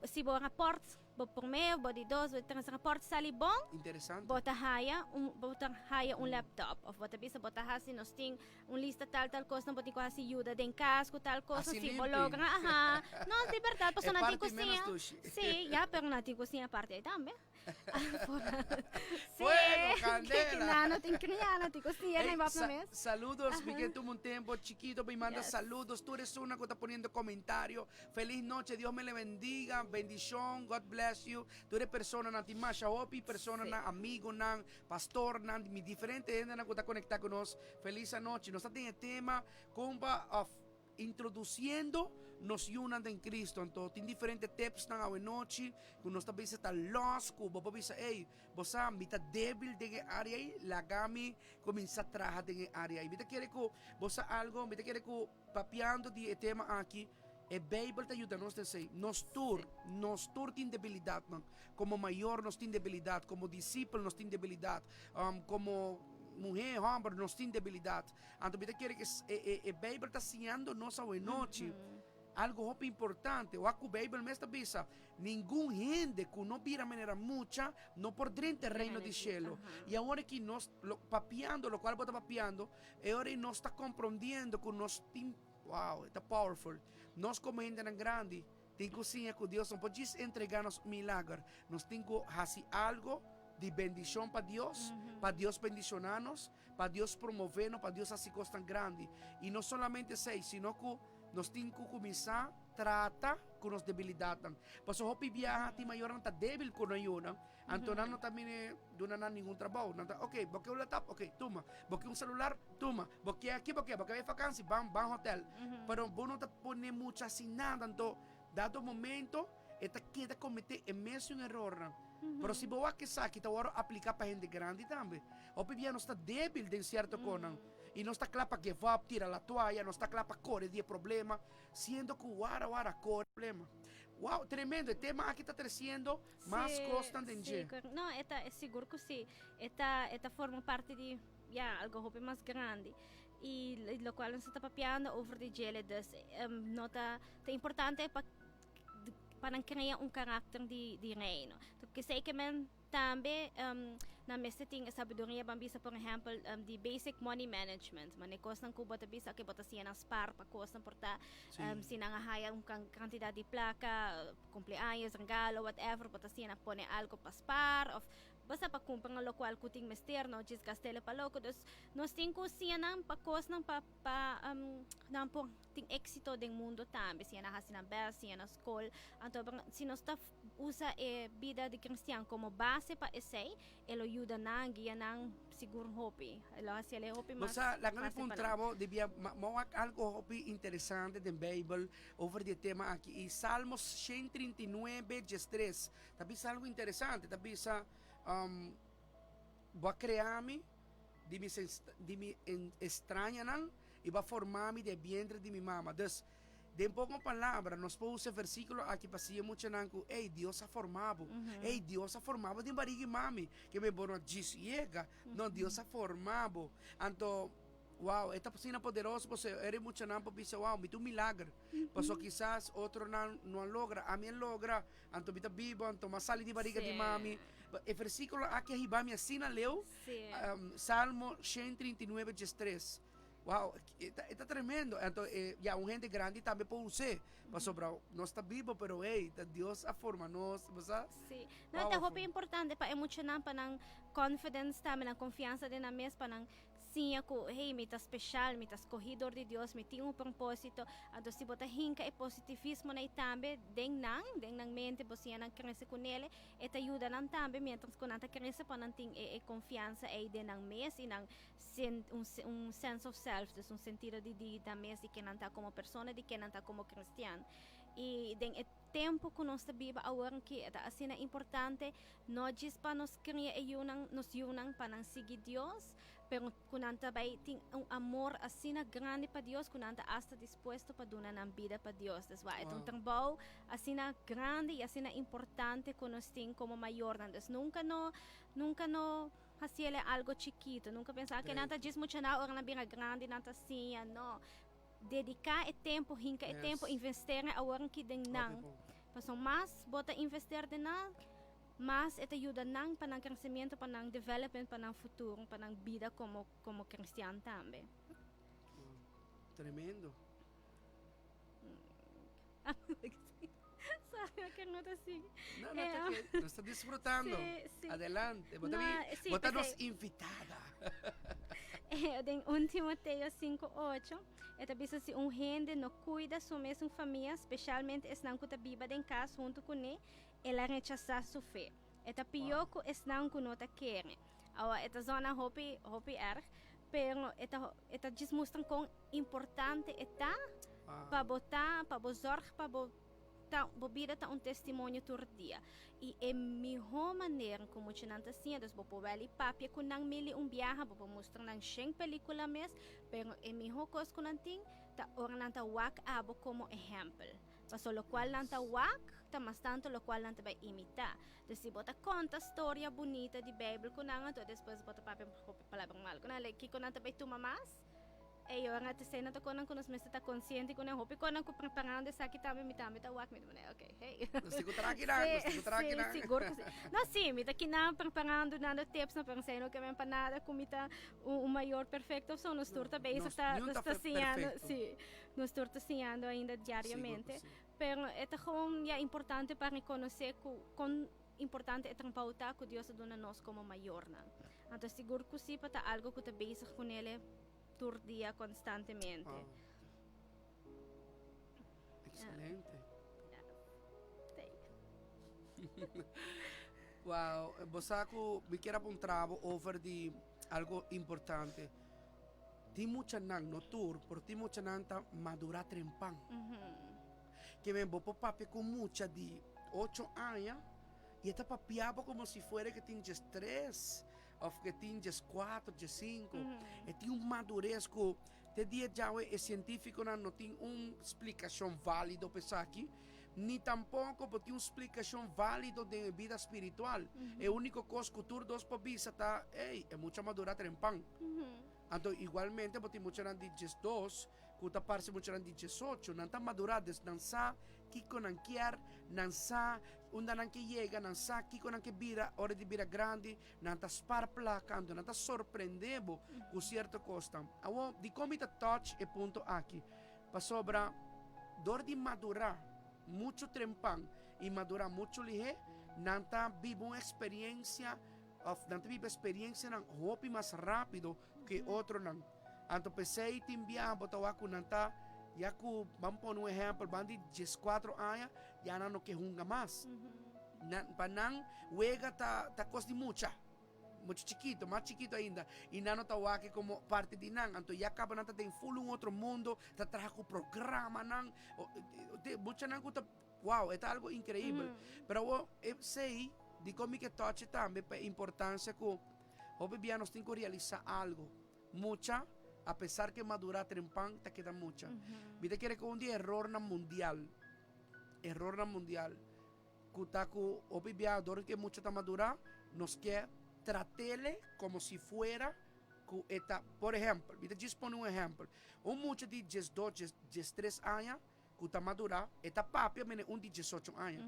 [SPEAKER 2] si bo raport Bo promé, bo di dos, bo di tres raport sali bon,
[SPEAKER 1] Interesante.
[SPEAKER 2] bo ta haya un, bo ta haya un laptop. Of bo ta bisa bo ta hasi nos tin un lista tal tal kosnan bo tin ku hasi yuda den kas ku tal kosnan
[SPEAKER 1] Hasi
[SPEAKER 2] si bo
[SPEAKER 1] limpi.
[SPEAKER 2] logra aha. No, di bèrdat
[SPEAKER 1] E
[SPEAKER 2] pasobra nan tin
[SPEAKER 1] parti menos
[SPEAKER 2] kusiña.
[SPEAKER 1] dushi.
[SPEAKER 2] Sí, ya, pero nan tin kusiña aparte ei tambe. Sí,
[SPEAKER 1] Fuego, candela.
[SPEAKER 2] Nan no tin kriá, nan tin kusiña
[SPEAKER 1] Ey,
[SPEAKER 2] nan wak
[SPEAKER 1] sa-
[SPEAKER 2] mes.
[SPEAKER 1] saludos, Miguel tuma un tempo chiquito pa manda
[SPEAKER 2] Yes.
[SPEAKER 1] saludos. Tur esunnan ku ta poniendo comentario. Feliz noche, Dios me le bendiga, bendicion, God bless you. Tur e personanan tin masha hopi personanan, amigonan, pastornan, mi diferente hendenan ku ta conecta ku nos. Feliz anochi. Nos ta den e tema kon pa of introduciendo nos yunan den Cristo. Anto tin diferente tipsnan awe nochi ku nos ta bisa ta los ku bo por bisa ey, bo sa mi ta debil den e area ey, laga mi kuminsa traha den e area ey. Mi ta kere ku bo sa algo, mi ta kere ku Papiando di e tema aki, e Beibel ta yuda nos den esei. Nos tur, nos tur tin debilidatnan. Komo mayor nos tin debilidat, komo disipel nos tin debilidat, komo muhé, hòmber nos tin debilidat. Anto mi ta kere ku e e Beibel ta siñando nos awenochi algu hopi importante. Wak ku Beibel mes ta bisa, Ningun hende ku no bira manera mucha no por drenta e reino di shelu. I awor aki nos lo papiando lokual bo ta papiando, E ora ei nos ta komprondiendo ku nos tin, wow, e ta powerful. Nos komo hendenan grandi tin ku siña ku Dios no por djis entregá nos un milager. Nos tin ku hasi algo di bendishon pa Dios, pa Dios bendishoná nos, pa Dios promové nos, pa Dios hasi kosnan grandi. I no solamente esei, sino ku nos tin ku kuminsá trata ku nos debilidatnan. Pasobra hopi biaha tin mayornan ta débil ku nan yunan. Anto nan no ta mini duna nan ningun trabou. Nan ta, ok, bo ke un laptop? Ok, tuma. Bo ke un celular? Tuma. Bo ke aki, bo ke, bo ke bai vakansi? Ban, ban hotel. Pero bo no ta pone mucha hasi nada. Anto, dado momento, e ta keda comete e mesun erornan. Pero si bo wak esaki ta wòrdu apliká pa hende grandi tambe. Hopi bia nos ta débil den sierto konan. I nos ta kla pa give up, tira la toaya, nos ta kla pa kore di e problema, siendo ku wara wara kore problema. Wow, tremendo. E tema aki ta tresiendo Mas
[SPEAKER 2] Sí,
[SPEAKER 1] kosnan den
[SPEAKER 2] sí,
[SPEAKER 1] dje.
[SPEAKER 2] kor- no, e ta, e sigur ku sí. E ta, e ta forma parti di, ya, algo hopi mas grandi. I lo- lokual nos ta papiando over di djele, dus em, no ta, ta importante pa pa nan krea un karakter di, di reino. Kesei ke men tambe em, nan mester tin e sabiduria ban bisa, por ehèmpel, em, di basic money management. Mane kosnan ku bo ta bisa, oke, bo ta siña nan spar pa kosnan por ta,
[SPEAKER 1] Sí.
[SPEAKER 2] em, si nan a haya un kan- kantidat di plaka, Cumpleaños, regalo, whatever, bo ta siña na pone algo pa spaar of bo sa pa cumpra locual cu tin mester, no djis gastele pa loco. Dus nos tin cu siña nan pa cosnan pa pa nan por tin exito den mundo tambe, siña nan haci nan best, siña nan scol. Anto si nos ta usa e bida di cristian como base pa esey, E lo yuda nan, guia nan sigur hopi. E lo hasi el hopi
[SPEAKER 1] Bo
[SPEAKER 2] mas
[SPEAKER 1] sa, laga mi
[SPEAKER 2] fácil pa nan.
[SPEAKER 1] puntra bo, debia ma ma wak algo hopi interesante den Bijbel over di e tema aki. I Salmos 139, 13 ta bisa algo interesante. Ta bisa, um, Bo a krea mi di mi di mi en estrañanan i bo a forma mi den e bientre di mi mama. Dus, Den poko palabra, nos por usa e versíkulo aki pa siña muchanan ku, ey, Dios a forma bo. Ey, Dios a forma bo den barigi mami. Ke men bo no a djis yega. No, Dios a forma bo. Anto, wow, e ta asina poderoso pasobra e muchanan por bisa, wow, mi ta un milager. Pasobra kisas otronan no a logra, ami a logra, anto mi ta bibo, anto mi a sali di bariga di mami. E versíkulo aki a hiba mi asina leu. Salmo 139, 13. Wow, e ta, e ta tremendo. Anto, e, ya, un hende grandi tambe por us'é. Pasobra nos ta bibo, pero hey, ta Dios a forma nos, bo sa?
[SPEAKER 2] Sí. No, ta hopi importante pa e muchanan, pa nan confidence tambe, nan confiansa den nan mes, pa nan siña ku, hey, mi ta special, mi ta skohí dor di Dios, mi tin un propósito. Anto, si bo ta hinka e positivismo nei tambe den nan, den nan mente, bo siña nan krese ku nele, e ta yuda nan tambe mientras ku nan ta krese pa nan tin e, e confiansa ei den nan mes i nan un, un sense of self, dus un sentido di dignidad mes di ken nan ta como persona, di ken nan ta como cristian. Y den e tempo cu nos ta biba awor aki, e ta asina importante, no djis pa nos cria e yiunan, nos yiunan pa nan sigui Dios, pero cu nan ta bay tin un amor asina grandi pa Dios cu nan ta hasta dispuesto pa duna nan bida pa Dios. Dus wa, e ta un trabou asina grandi y asina importante cu nos tin como mayornan. Dus nunca no, nunca no Hasiel e algo chikito. Nunca pensa ke nan ta djis mucha na ora nan bira grandi nan ta siña. No. Dedica e tempo, hinca e tempo, invester e awor aki den nan. Pasobra mas bo ta invester den nan, mas e ta yuda nan pa nan crecimiento, pa nan development, pa nan futuro, pa nan bida como como cristian tambe.
[SPEAKER 1] Tremendo.
[SPEAKER 2] Sorry, que no te sigue.
[SPEAKER 1] No, no, eh, okay. Nos está disfrutando. Sí, sí. Adelante. Bota, no, sí, bota nos invitada.
[SPEAKER 2] Den 1 Timoteo 5:8, eta bisa si un hende no cuida su mes un familia, specialmente esnan cu ta biba den cas hunto cu ne, el a rechasa su fe. Eta pio wow. cu esnan cu no ta kere. Awa, eta zona hopi, hopi erg, pero eta, eta just mostran con importante e ta pa bo ta, pa bo zorg pa bo ta, bo bida ta un testimonio tur dia. I e mihó manera ku muchanan ta siña, dus bo por wèl i papia ku nan mil i un biaha, bo por mustra nan shen pelíkula mes, pero e mihó kos ku nan tin ta ora nan ta wak abo komo ehèmpel. Pasobra lokual nan ta wak ta mas tantu lokual nan ta bai imitá. Dus si bo ta konta storia bunita di Beibel ku nan, anto despues bo ta papia hopi palabra mal ku nan, like kiko nan ta bai tuma mas? Ey ora te sena ta konan ku nos mester ta konsiente ku nan hopi konan ku preparando esaki tambe mi tambe ta wak mi ta manda ok hey.
[SPEAKER 1] Nos tin ku traha kinan, nos tin ku traha kinan.
[SPEAKER 2] Si, sigur ku si. No si, mi ta kinan preparando dando tips no pero esei no ke men pa nada ku mi ta un mayor perfecto of so, nos tur ta bezig ta
[SPEAKER 1] Niun
[SPEAKER 2] nos
[SPEAKER 1] ta
[SPEAKER 2] ta siñando
[SPEAKER 1] perfecto.
[SPEAKER 2] si, nos tur ta siñando ainda
[SPEAKER 1] Sigur ku
[SPEAKER 2] diariamente.
[SPEAKER 1] si.
[SPEAKER 2] Pero e ta gewoon ya importante pa rekonosé ku kon importante e trabou ta ku Dios a duna nos komo mayornan. Anto sigur ku si pa ta algo ku ta bezig ku nele tur dia konstantemente.
[SPEAKER 1] Wow. Excelente. Wow, bo sa ku mi kier a puntra bo over di algo importante. Tin muchanan, no tur, pero tin muchanan ta madura trempan. Ke men bo por papia ku mucha di ocho aña i e ta papia bo komo si fuera ke tin djes tres òf ke tin djes kuater, djes sinku. E tin un madures ku te dia djawe e sientífikonan no tin un splikashon válido pa esaki, ni tampoko bo tin un splikashon válido den e bida spiritual. E úniko kos ku tur dos por bisa ta, ey, e mucha madura trempan. Anto igualmente bo tin muchanan di 12 ku ta parse muchanan di 18, nan ta madurá, des nan sa kiko nan kier, nan sa unda nan ke yega, nan sa kiko nan ke bira ora di bira grandi, nan ta spar plaka, anto nan ta sorprendé bo ku sierto kosnan. Awor, dikon mi ta touch e punto aki? Pasobra dor di madurá muchu trempan i madurá muchu lihé, nan ta biba un eksperensia òf nan ta biba eksperensianan hopi mas rápido ku e otronan. Anto p'esei tin biaha bo ta wak ku nan ta ya ku, ban pone un ehèmpel, ban di dieskuatro aña ya nan no ke hunga mas. Nan, pa nan wega ta ta kos di mucha, mucha chikito, mas chikito ainda, i nan no ta wak e komo parti di nan. Anto ya kaba nan ta den ful un otro mundo, ta traha ku programanan, muchanan ku ta, wow, e ta algo inkreibel. Pero awor esei dikon mi ke touch tambe pa e importansia ku hopi bia nos tin ku realisá algo. Mucha. Apesar ku e madurá trempan, ta keda mucha. Mi ta kere ku un di e erornan mundial, erornan mundial, ku ta ku hopi biaha dor ku e mucha ta madurá, nos ke trat'ele komo si fuera ku e ta, por ehèmpel, mi ta djis pone un ehèmpel, un mucha di diesdos, dies, diestres aña ku ta madurá, e ta papia mene un di diesocho aña,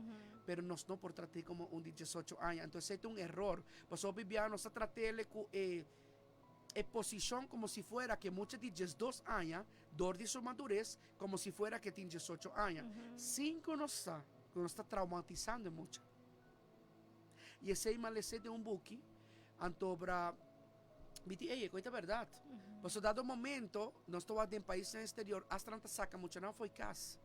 [SPEAKER 1] pero nos no por trat'é komo un di diesocho aña, anto esei ta un eror, pasobra hopi biaha nos ta trat'ele ku e. E posishon komo si fuera ke mucha di diesdos aña, dor di su madures, komo si fuera ke tin diesocho aña, sin ku nos sa ku nos ta traumatisando e mucha. I esei mi a les'é den un buki, antobra mi di, ey, e koe ta bèrdat. Pasobra dado momento nos ta wak den paisnan eksterior, asta nan ta saka muchanan fo'i kas.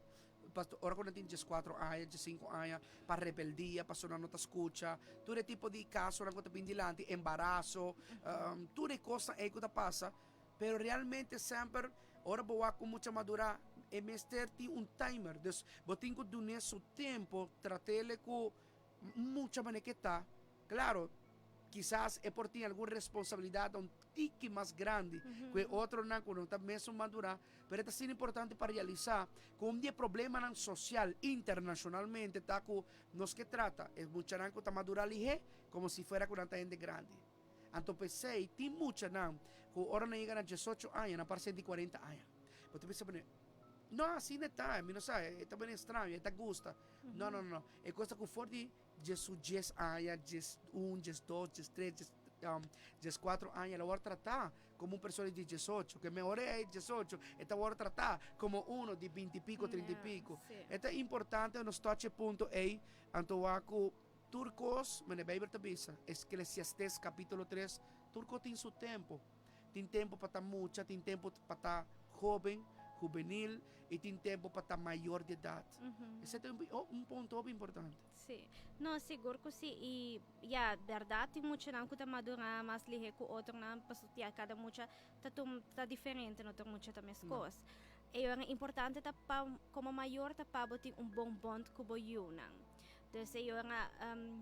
[SPEAKER 1] Pasto ora ku nan tin dieskuatro aña, diesinku aña, pa rebeldia, pasobra nan no ta skucha, tur e tipo di kasonan ku ta bin dilanti, embaraso, tur e kosnan ei ku ta pasa, pero realmente semper ora bo wak ku mucha madurá, e mester tin un timer, dus bo tin ku dun'é su tempu, trat'é ku mucha manera ke ta. Claro, kisas e por tin algun responsabilidad un tiki mas grandi cu e otronan cu no ta mesun madura, pero e ta asina importante pa realisa cu un di e problemanan social internacionalmente ta cu nos ke trata e muchanan cu ta madura lihe como si fuera cu nan ta hende grandi. Anto p'esey tin muchanan cu ora nan yega na diesocho aña nan parse di cuarenta aña. Bo ta bisa, No, asina e ta, mi no sa, e ta bini extraño, e ta gusta. No, no, no, no. E cos ta cu for di Djes su djes aña, djes un, djes dos, djes tres, djes, um, djes kuatro aña, el a wòrdu tratá komo un persona di diesocho. Ke mehor e diesocho, e ta wòrdu tratá komo uno di binti piko, trinta i piko. E ta importante nos touch e punto ei, anto wak ku tur kos, mene Beibel ta bisa, Esklesiastes kapítulo tres, tur kos tin su tempu. Tin tempu pa ta mucha, tin tempu pa ta hóben, hubenil, i tin tempu pa ta mayor di edat. Esei ta un punto hopi importante.
[SPEAKER 2] Sí. No, sigur ku sí. I ya, bèrdat tin muchanan ku ta madurá mas lihé ku otronan, pasobra ya kada mucha ta tum ta diferente, no tur mucha ta meskos. E ora importante ta pa komo mayor ta pa bo tin un bon bond ku bo yunan. Dus e ora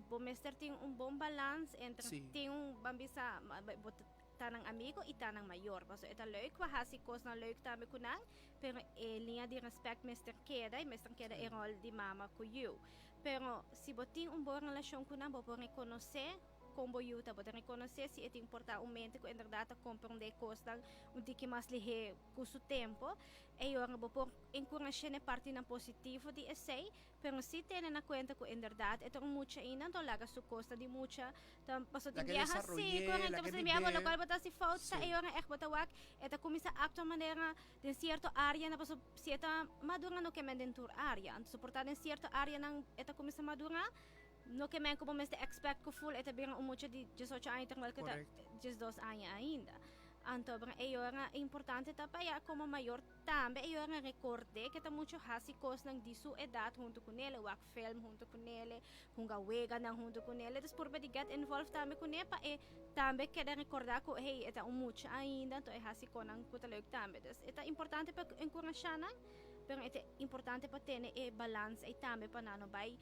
[SPEAKER 2] bo mester tin un bon balans entre tin un, ban bisa, bo ta nan amigo y ta nan mayor. Pasobra e ta leuk pa haci cosnan leuk tambe cu nan, pero e liña di respect mester keda y mester keda e rol di mama cu yiu. Pero si bo tin un bon relacion cu nan, bo por reconoce con bo yiu ta. Bo ta reconoce si e tin por ta un mente cu inderdaad ta comprende cosnan un tiki mas lihe cu su tempo. E ora bo por encurasha n'e partinan positivo di esey, pero si tene na cuenta cu inderdaad e ta un mucha ainda, anto laga su cosnan di mucha Ta paso tin
[SPEAKER 1] Laga
[SPEAKER 2] biaha sí,
[SPEAKER 1] desaroy'é,
[SPEAKER 2] correcto.
[SPEAKER 1] laga
[SPEAKER 2] Paso tin biaha bo
[SPEAKER 1] bib'é.
[SPEAKER 2] locual bo ta haci fout ta
[SPEAKER 1] Sí.
[SPEAKER 2] e ora echt bo ta wak e ta cuminsa actua manera den cierto area na paso si e ta madura no ke men den tur area. Anto so por ta den cierto areanan e ta cuminsa madura no ke men cu bo mester expect cu full e ta bira un mucha di diesocho aña terwijl cu e ta
[SPEAKER 1] Correcto.
[SPEAKER 2] diesdos aña ainda. Anto bra e ora importante ta pa ya como mayor tambe e ora record'é ke ta mucho haci cosnan di su edad hunto cu nele, wak film hunto cu nele, Hunga weganan huntu ku nel. E ta purba di get involved tambe kuné pa e tambe keda rekordá ku hey e ta un mucha ainda anto e hasi konan ku ta leuk tambe. Dus e ta importante pa enkurashá nan pero e ta importante pa tene e balans ei tambe pa nan no bai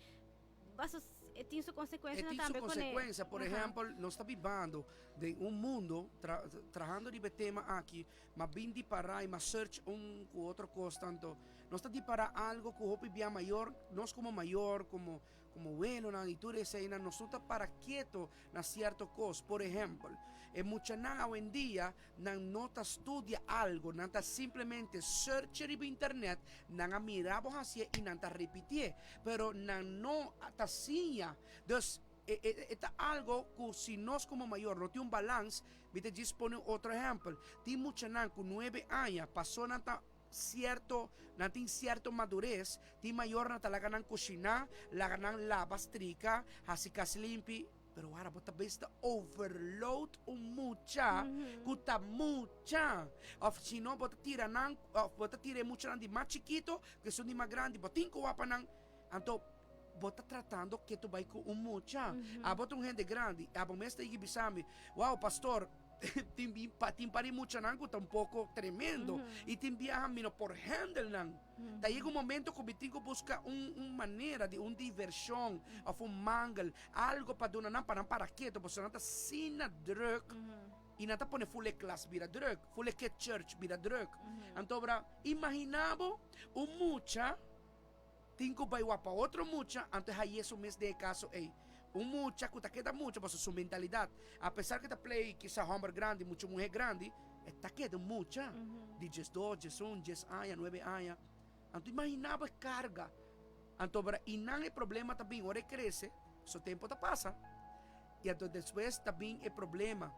[SPEAKER 2] paso e tin su
[SPEAKER 1] E
[SPEAKER 2] konsekuensianan
[SPEAKER 1] tin su
[SPEAKER 2] tambe kuné.
[SPEAKER 1] konsekuensia. Por ehèmpel, nos ta bibando den un mundo tra trahando riba e tema aki, ma bin di pará i ma search un ku otro kos tanto nos ta di pará algo ku hopi bia mayor, nos komo mayor, komo komo welonan i tur eseinan nos no ta para keto na sierto kos. Por ehèmpel, e muchanan awendia nan no ta studia algo, nan ta simplemente search riba internet, nan a mira bo hasié i nan ta ripitié, pero nan no ta siña. Dus E e ta algo ku si nos komo mayor no tin un balans, mi ta djis pone un otro ehèmpel. Tin muchanan ku nuebe aña pasó nan ta sierto, nan tin sierto madures, tin mayornan ta laga nan kushiná, laga nan laba strika, hasi kas limpi, pero wara bo ta bes ta overload un mucha ku ta mucha. Òf si no bo ta tira nan, òf bo ta tira e muchanan di mas chikito ku esun di mas grandi, bo tin ku wapa nan. Anto bo ta tratando ke tu bai ku un mucha. Abo ta un hende grandi, abo mes ta yigi bisa mi, wow pastor, tin bin pa tin par di muchanan ku ta un poko tremendo i tin biaha mi no por handle nan. Ta yega un momento ku mi tin ku buska un un manera di un divershon òf un mangel, algo pa duna nan pa nan para keto pasobra nan ta asina drùk. I nan ta pone full e klas bira druk, full e kids church bira druk. Anto ora imagina bo un mucha tin ku bai wak pa otro mucha, anto e haye su mes den e kaso ei. Un mucha ku ta keda mucha pasobra su mentalidat, apesar ku e ta play kisa hòmber grandi, mucha muhé grandi, e ta keda un mucha di diesdos, diesun, dies aña, nuebe aña. Anto imagina bo e karga. Anto ora i nan e problema ta bin ora e krese, su tempu ta pasa. I anto despues ta bin e problema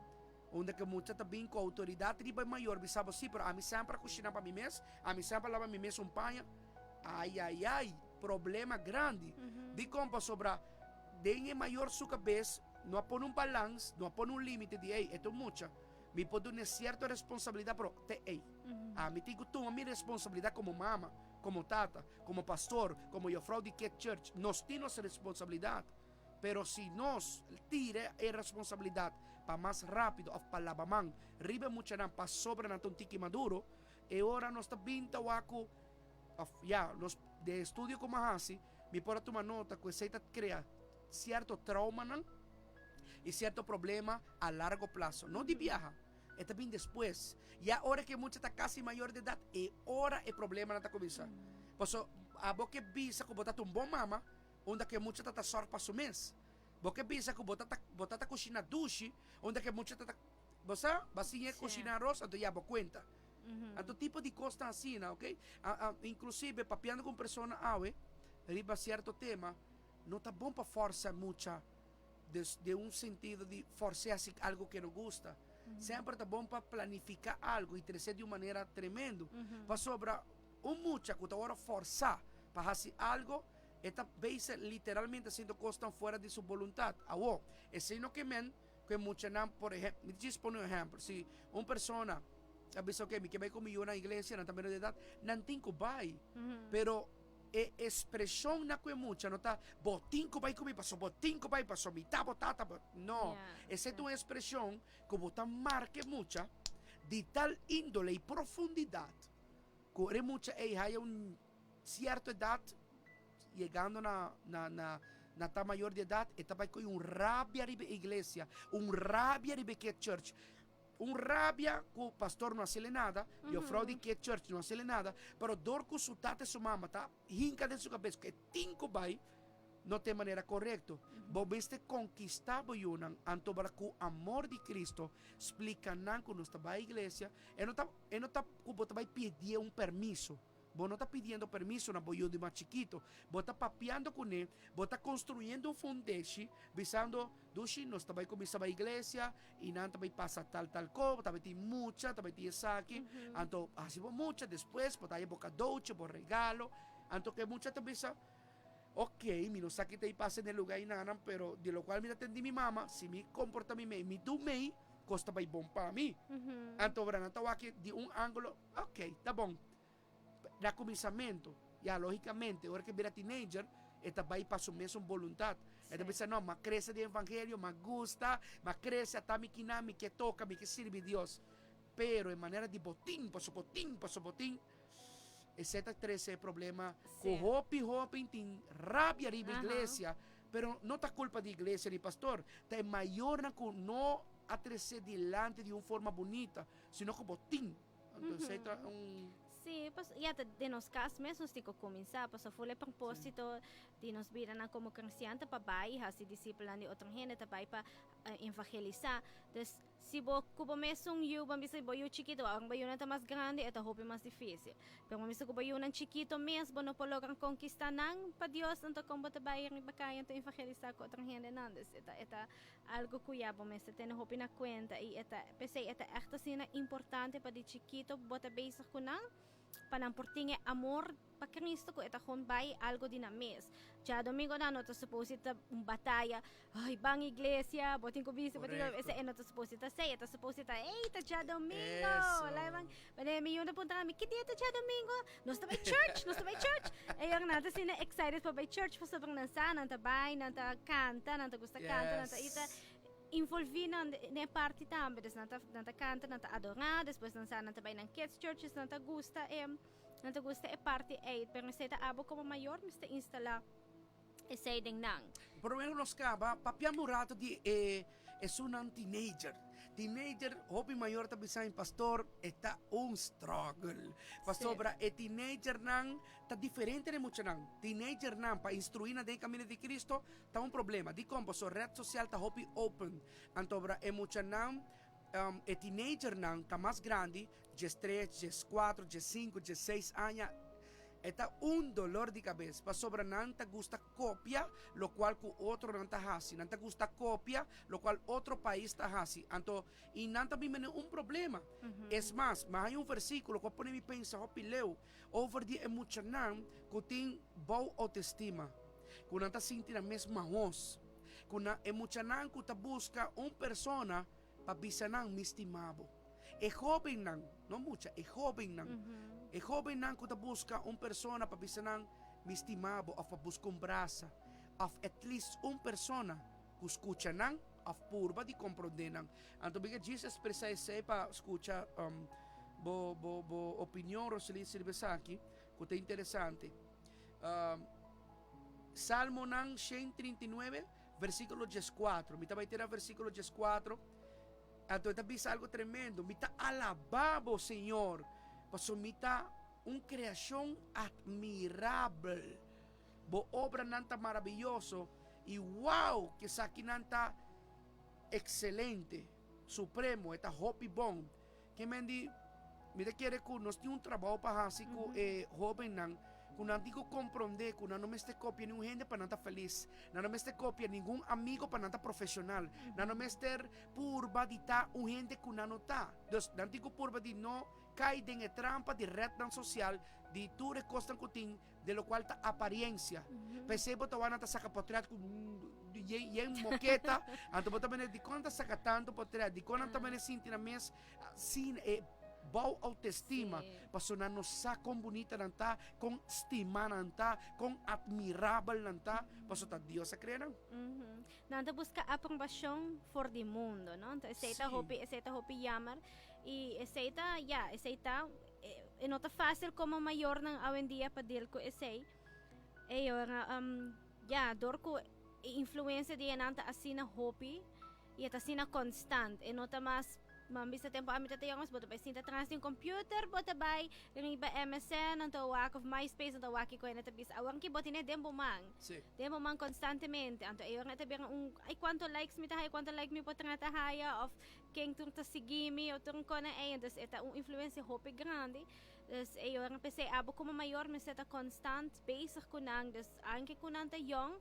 [SPEAKER 1] unda ku e mucha ta bin ku outoridat riba e mayor bisa bo si, pero ami semper a kushina pa mi mes, ami semper a laba mi mes un paña. Ai ai ai, problema grandi. Dikon? Pasobra den e mayor su kabes no a pone un balans, no a pone un limite di ey, e ta un mucha, mi por dun'e sierto responsabilidat pero te ey. Ami tin ku tuma mi responsabilidat komo mama, komo tata, komo pastor, komo yofrou di Kids Church. Nos tin nos responsabilidat. Pero si nos tira e responsabilidad pa mas rapido of pa laba man riba e muchanan pasobra nan ta un tiki maduro, e ora nos ta bin ta wak cu, of ya, nos den estudio cu mi a haci, mi por a tuma nota cu esey ta crea cierto traumanan y cierto problema a largo plazo. No di biaha, e ta bin despues. Ya ora cu e mucha ta casi mayor di edad, e ora e problemanan ta cuminsa. Pasobra abo ke bisa cu bo ta ta un bon mama, Unda ku e mucha ta ta sòrg pa su mes. Bo ke bisa ku bo ta ta bo ta ta kushina dushi, unda ku e mucha ta ta bo sa, bo a siña
[SPEAKER 2] Sí.
[SPEAKER 1] kushina aros, anto ya bo kuenta. Anto tipo di kosnan asina, ok. A a inklusive papiando ku un persona awe riba sierto tema, no ta bon pa fòrsa mucha des den un sentido di fòrs'é hasi algu ku e no gusta. Semper ta bon pa planifiká algu i tres'é di un manera tremendo. Pasobra un mucha ku ta wòrdu fòrsá pa hasi algu, E ta bezig literalmente haciendo cosnan fuera di su boluntad. Awor, esey no ke men cu e muchanan, por ehemplo, mi ta djis pone un ehempel, si un persona ta bisa, ok, mi ke bay cu mi yu na iglesia, nan ta menor di edad, nan tin cu bay. Pero e expresion na cu e mucha no ta, bo tin cu bay cu mi pasobra bo tin cu bay pasobra mi ta bo tata, bo. No, esey ta un expresion cu bo ta marca e mucha di tal indole y profundidad cu ora e mucha ey haya un. Cierto edad, yegando na na na na ta mayor di edad, e ta bai coy un rabia riba e iglesia, un rabia riba e kids church, un rabia cu pastor no hacele nada, juffrouw di kids church no hacele nada, pero door cu su tata y su mama ta hinca den su cabes cu e tin cu bai, no ta e manera corecto. Bo mester conquista bo yunan, anto bara cu amor di Cristo splica nan cu nos ta bai iglesia, e no ta e no ta cu bo ta bai pidie un permiso. Bo no ta pidiendo permiso na bo yu di mas chikito. Bo ta papiando kuné, bo ta konstruyendo un fundeshi, bisando, Dushi, nos ta bai kuminsá bai iglesia i nan ta bai pasa tal tal ko, ta bai tin mucha, ta bai tin esaki. Anto hasi bo mucha, despues bo ta haña bo kadouchi, bo regalo. Anto ku e mucha ta bisa, Ok, mi no sa ki ta i pasa den e lugá einanan, pero di lokual mi ta tende mi mama, si mi komportá mi mei, mi du mei, kos ta bai bon pa mi. Anto ora nan ta wak di un ángulo, Ok, ta bon. Na kuminsamentu, ya lógikamente, ora ku e bira teenager, e ta bai pa su mesun boluntat. E ta bisa, no, m'a krese den evangelio, m'a gusta, m'a krese, ata mi kinan, mi ke toka, mi ke sirbi Dios. Pero e manera di botin, paso botin, paso botin, esei ta trese e problema ku hopi hopi tin rabia riba iglesia, pero no ta kulpa di iglesia ni pastor, ta e mayornan ku no a trese dilanti di un forma bunita. Sino ku bo tin. Entonces mm -hmm. ta un
[SPEAKER 2] Sí, pues ya te, de nos cas mes nos tico comenzar, pues full e propósito di nos vida na como cristian ta pa bai hasi discípulo di otro gente ta bai pa uh, evangelizar. Dus si bo cubo mes un yu, ban bisa bo yu chiquito, ahora bo yu ta mas grande, eta hopi mas difícil. Pero ban bisa ku bo yu nan chiquito mes, bo no por logra conquistar nan pa Dios, anto con bo ta bai riba kaya anto evangelizar ku otro gente nan. Dus eta eta Algo cu ya bo mester tene hopi na cuenta y e ta, p'esey e ta echt asina importante pa di chikito bo ta bezig cu nan, pa nan por tin e amor pa Cristo cu e ta gewoon bay algo di nan mes. Djadomingo nan no ta supose ta un bataya, ay ban iglesia, bo tin cu bisti, bo tin cu, esey e no ta supose ta asey, e ta supose ta, ey ta djadomingo, lai ban, Wanneer mi yunda puntra mi, ki dia ta djadomingo? Nos ta bai church, nos ta bai church. E young nan ta asina excited pa bai church pasobra nan sa, nan ta bai, nan ta canta, nan ta gusta canta, nan ta i ta involvi nan den e parti tambe. Dus nan ta nan ta canta, nan ta adora, despues nan sa nan ta bai nan kids churches, nan ta gusta e nan ta gusta e parti ei. Pero esei ta abo como mayor mester instala esei den nan.
[SPEAKER 1] Prome ku nos kaba, papiando un rato di e esunnan teenager. Teenager, hopi mayor ta bisa mi, Pastor, e ta un struggle. Pasobra e teenagernan ta diferente den muchanan. Teenagernan, pa instruí nan den e kaminda di Cristo, ta un problema. Dikon? Pasobra red sosial ta hopi open. Antobra e muchanan, e teenagernan ta mas grandi, diestres, dieskuater, diesinku, diesseis aña. E ta un dolor di kabes, pasobra nan ta gusta kopia lokual ku otronan ta hasi. Nan ta gusta kopia lokual otro pais ta hasi. Anto, i nan ta bin mene un problema. Es mas, mi a haña un versíkulo ku a pone mi pensa hopi leu over di e muchanan ku tin bou outestima, ku nan ta sinti nan mes mahos, ku nan, e muchanan ku ta buska un persona pa bisa nan mi stima bo. E hóbennan, no mucha, e hóbennan, e hóbennan ku ta buska un persona pa bisa nan mi stima bo òf pa buska un brasa òf at least un persona ku skucha nan òf purba di komprondé nan. Anto mi ke djis ekspresá esei pa skucha bo bo bo opinion Roselyn sirbi esaki ku ta interesante. Salmonan 139 versíkulo 14. Mi ta bai tira versíkulo 14. Anto e ta bisa algo tremendo, Mi ta alabá bo, Señor, pasobra mi ta un kreashon atmirabel. Bo obranan ta maraviyoso i wow, ku esakinan ta ekselente, supremo, e ta hopi bon. Ke men di, mi ta kere ku nos tin un trabou pa hasi ku e hóbennan, ku nan tin ku komprondé ku nan no mester kopia niun hende pa nan ta felis, nan no mester kopia ningun amigo pa nan ta profeshonal, nan no mester purba di ta un hende ku nan no ta. Dus, nan tin ku purba di no kai den e trampa di retnan sosial, di tur e kosnan ku tin, den lokual ta apariensia. P'esei bo ta wak nan ta saka potret ku yen moketa, anto bo ta mene dikon nan ta saka tantu potret, dikon nan ta mene sinti nan mes sin e bou outestima, pasobra nan no sa kon bunita nan ta, kon stima nan ta, kon atmirabel nan ta, pasobra ta Dios a krea nan.
[SPEAKER 2] Nan ta buska aprobashon for di mundo, no? Anto esei ta hopi, esei ta hopi jammer i esei ta, ya, esei ta E no ta fácil como mayornan awendia pa deal cu esey. E ora, um, ya, door cu e influencia di enan ta asina hopi y e ta asina constant. E no ta mas, man bisa tempo ami ta ta yong, bo ta bay sinta tras di un computer, bo ta bay riba MSN, anto wak, of MySpace, anto wak kico hende ta bisa. Awor ki bo tene den bo man.
[SPEAKER 1] Sí.
[SPEAKER 2] Den bo man constantemente. Anto e ora e ta bira un, ay cuanto likes mi ta haya, cuanto like mi por trata haya, of Ken tur ta sigui mi o tur kona ei, entonces e ta un influencia hopi grandi. Dus e yoran p'esei abo como mayor mester ta constant bezig cu nan, dus anke cu nan ta yong,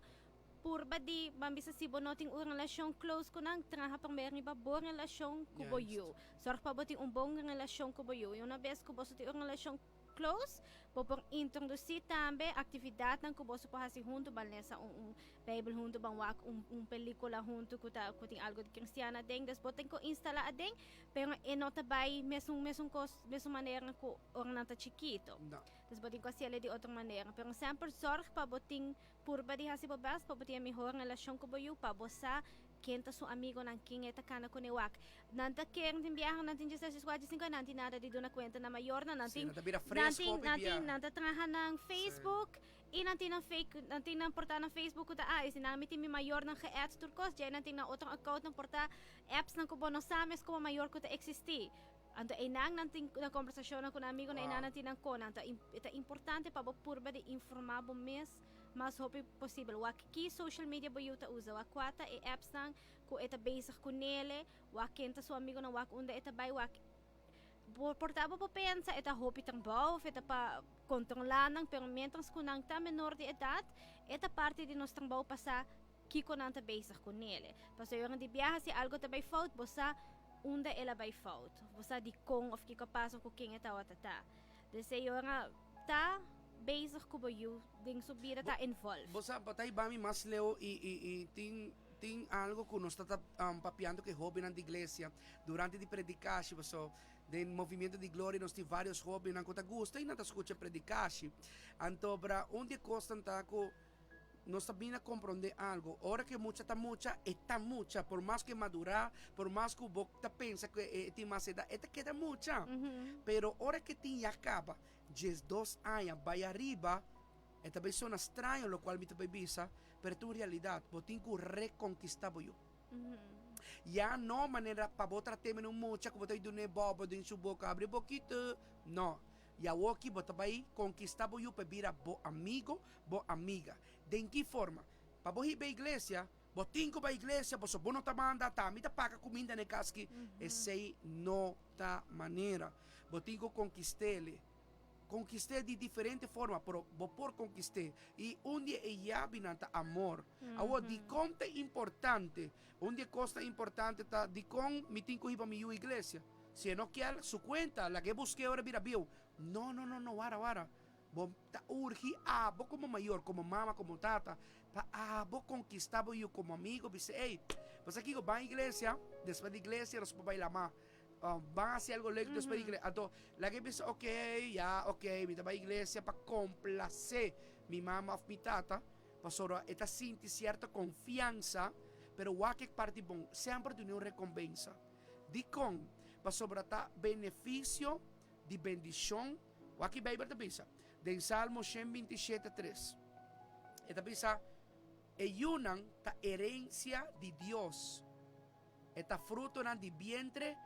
[SPEAKER 2] purba di, ban bisa si bo no tin un relacion close cu nan, traha primer riba bo relacion cu bo yu. Zorg pa bo tin un bon relacion cu bo yu. Y una bes cu boso tin un relacion close, bo por introduci tambe actividadnan cu boso por haci hunto, ban lesa un un Bijbel hunto, ban wak un un pelicula hunto cu ta cu tin algo di cristian aden. Dus bo tin cu instala aden, pero e no ta bay mesun mesun cos, mesun manera cu ora nan ta chikito.
[SPEAKER 1] No.
[SPEAKER 2] Dus bo tin cu haciele di otro manera. Pero semper zorg pa bo tin purba di haci bo best pa bo tin e mihor relacion cu bo yu, pa bo sa ken ta su amigonan, ken e ta cana cune wak. Nan ta keren tin biaha, nan tin diestres, dieskuater, diesinku, nan tin nada di duna kuenta na mayornan, nan
[SPEAKER 1] Sí,
[SPEAKER 2] tin,
[SPEAKER 1] nan ta bira
[SPEAKER 2] nan
[SPEAKER 1] fresco
[SPEAKER 2] tin,
[SPEAKER 1] hopi
[SPEAKER 2] nan tin,
[SPEAKER 1] biaha.
[SPEAKER 2] nan ta traha nan Facebook i nan tin nan fake, nan tin nan porta nan Facebook ku ta ah, esi nan mi tin mi mayornan ge-add tur kos, djei nan tin nan otro account nan porta apps nan ku bo no sa mes komo mayor ku ta eksistí. Anto einan nan tin nan kombersashonnan ku nan amigonan, einan
[SPEAKER 1] Wow.
[SPEAKER 2] nan tin nan konan. Anto e ta importante pa bo purba di informá bo mes mas hopi posibel. Wak ki social media bo yu ta usa, wak kua ta e apps nan ku e ta bezig ku nele, wak ken ta su amigonan, wak unda e ta bai, wak bo por ta bo por pensa e ta hopi trabou of e ta pa kontrolá nan, pero mientras ku nan ta menor di edat e ta parti di nos trabou pa sa kiko nan ta bezig ku nele. Pasobra ora di biaha si algo ta bai fout bo sa unda el a bai fout, bo sa dikon of kiko a pasa of ku ken e tawata ta. Dus e ora ta bezig ku bo yu den su bida ta involved.
[SPEAKER 1] Bo sa bo ta hiba mi mas leu i i i tin Tin algo ku nos ta ta papiando ku e hóbennan di iglesia durante di predikashi, pasobra den Movimiento di Gloria nos tin vários hóbennan ku ta gusta i nan ta skucha predikashi. Anto bra un di e kosnan ta ku nos ta bini a komprondé algo, ora ku e mucha ta mucha, e ta mucha, por mas ku e madurá, por mas ku bo ta pensa ku e tin mas edat, e ta keda mucha. Pero ora ku e tin ya kaba diesdos aña bai ariba, E ta bay sona straño locual mi ta bay bisa, pero ta un realidad. Bo tin cu reconquista bo yu. Ya no manera pa bo trat'é mene un mucha ku bo ta dun'é bòbò den su boka, abri bokito. No. I awoki bo ta bai konkistá bo yu pa e bira bo amigo, bo amiga. Den ki forma? Pa bo hiba e iglesia, bo tin ku bai iglesia, pasobra bo no ta manda, ta ami ta paga kuminda na e kas aki. Esei no ta manera. Bo tin ku konkist'é. Konkist'é di diferente forma, pero bo por konkist'é. I un di e yabinan ta amor. Awor, dikon ta importante? Un di e kosnan importante ta dikon mi tin ku hiba mi yu iglesia? Si e no kier, su kuenta, laga e busk'é ora e bira bieu. No, no, no, no, wara, wara. Bo ta urgi abo komo mayor, komo mama, komo tata, pa abo konkistá bo yu komo amigo, bisa, Ey, bo sa kiko? Ban iglesia, despues di iglesia nos por bai lamá. Ban hasi algo leuk despues di iglesia. Anto, laga e bisa, Ok, ya, ok, mi ta bai iglesia pa komplasé mi mama òf mi tata, pasobra e ta sinti sierto konfiansa, pero wak e parti bon, semper duna un rekompensa. Dikon? Pasobra ta benefisio di bendishon. Wak ki Beibel ta bisa den Salmo 127, 3. E ta bisa, E yunan ta herensia di Dios, e ta frutonan di bientre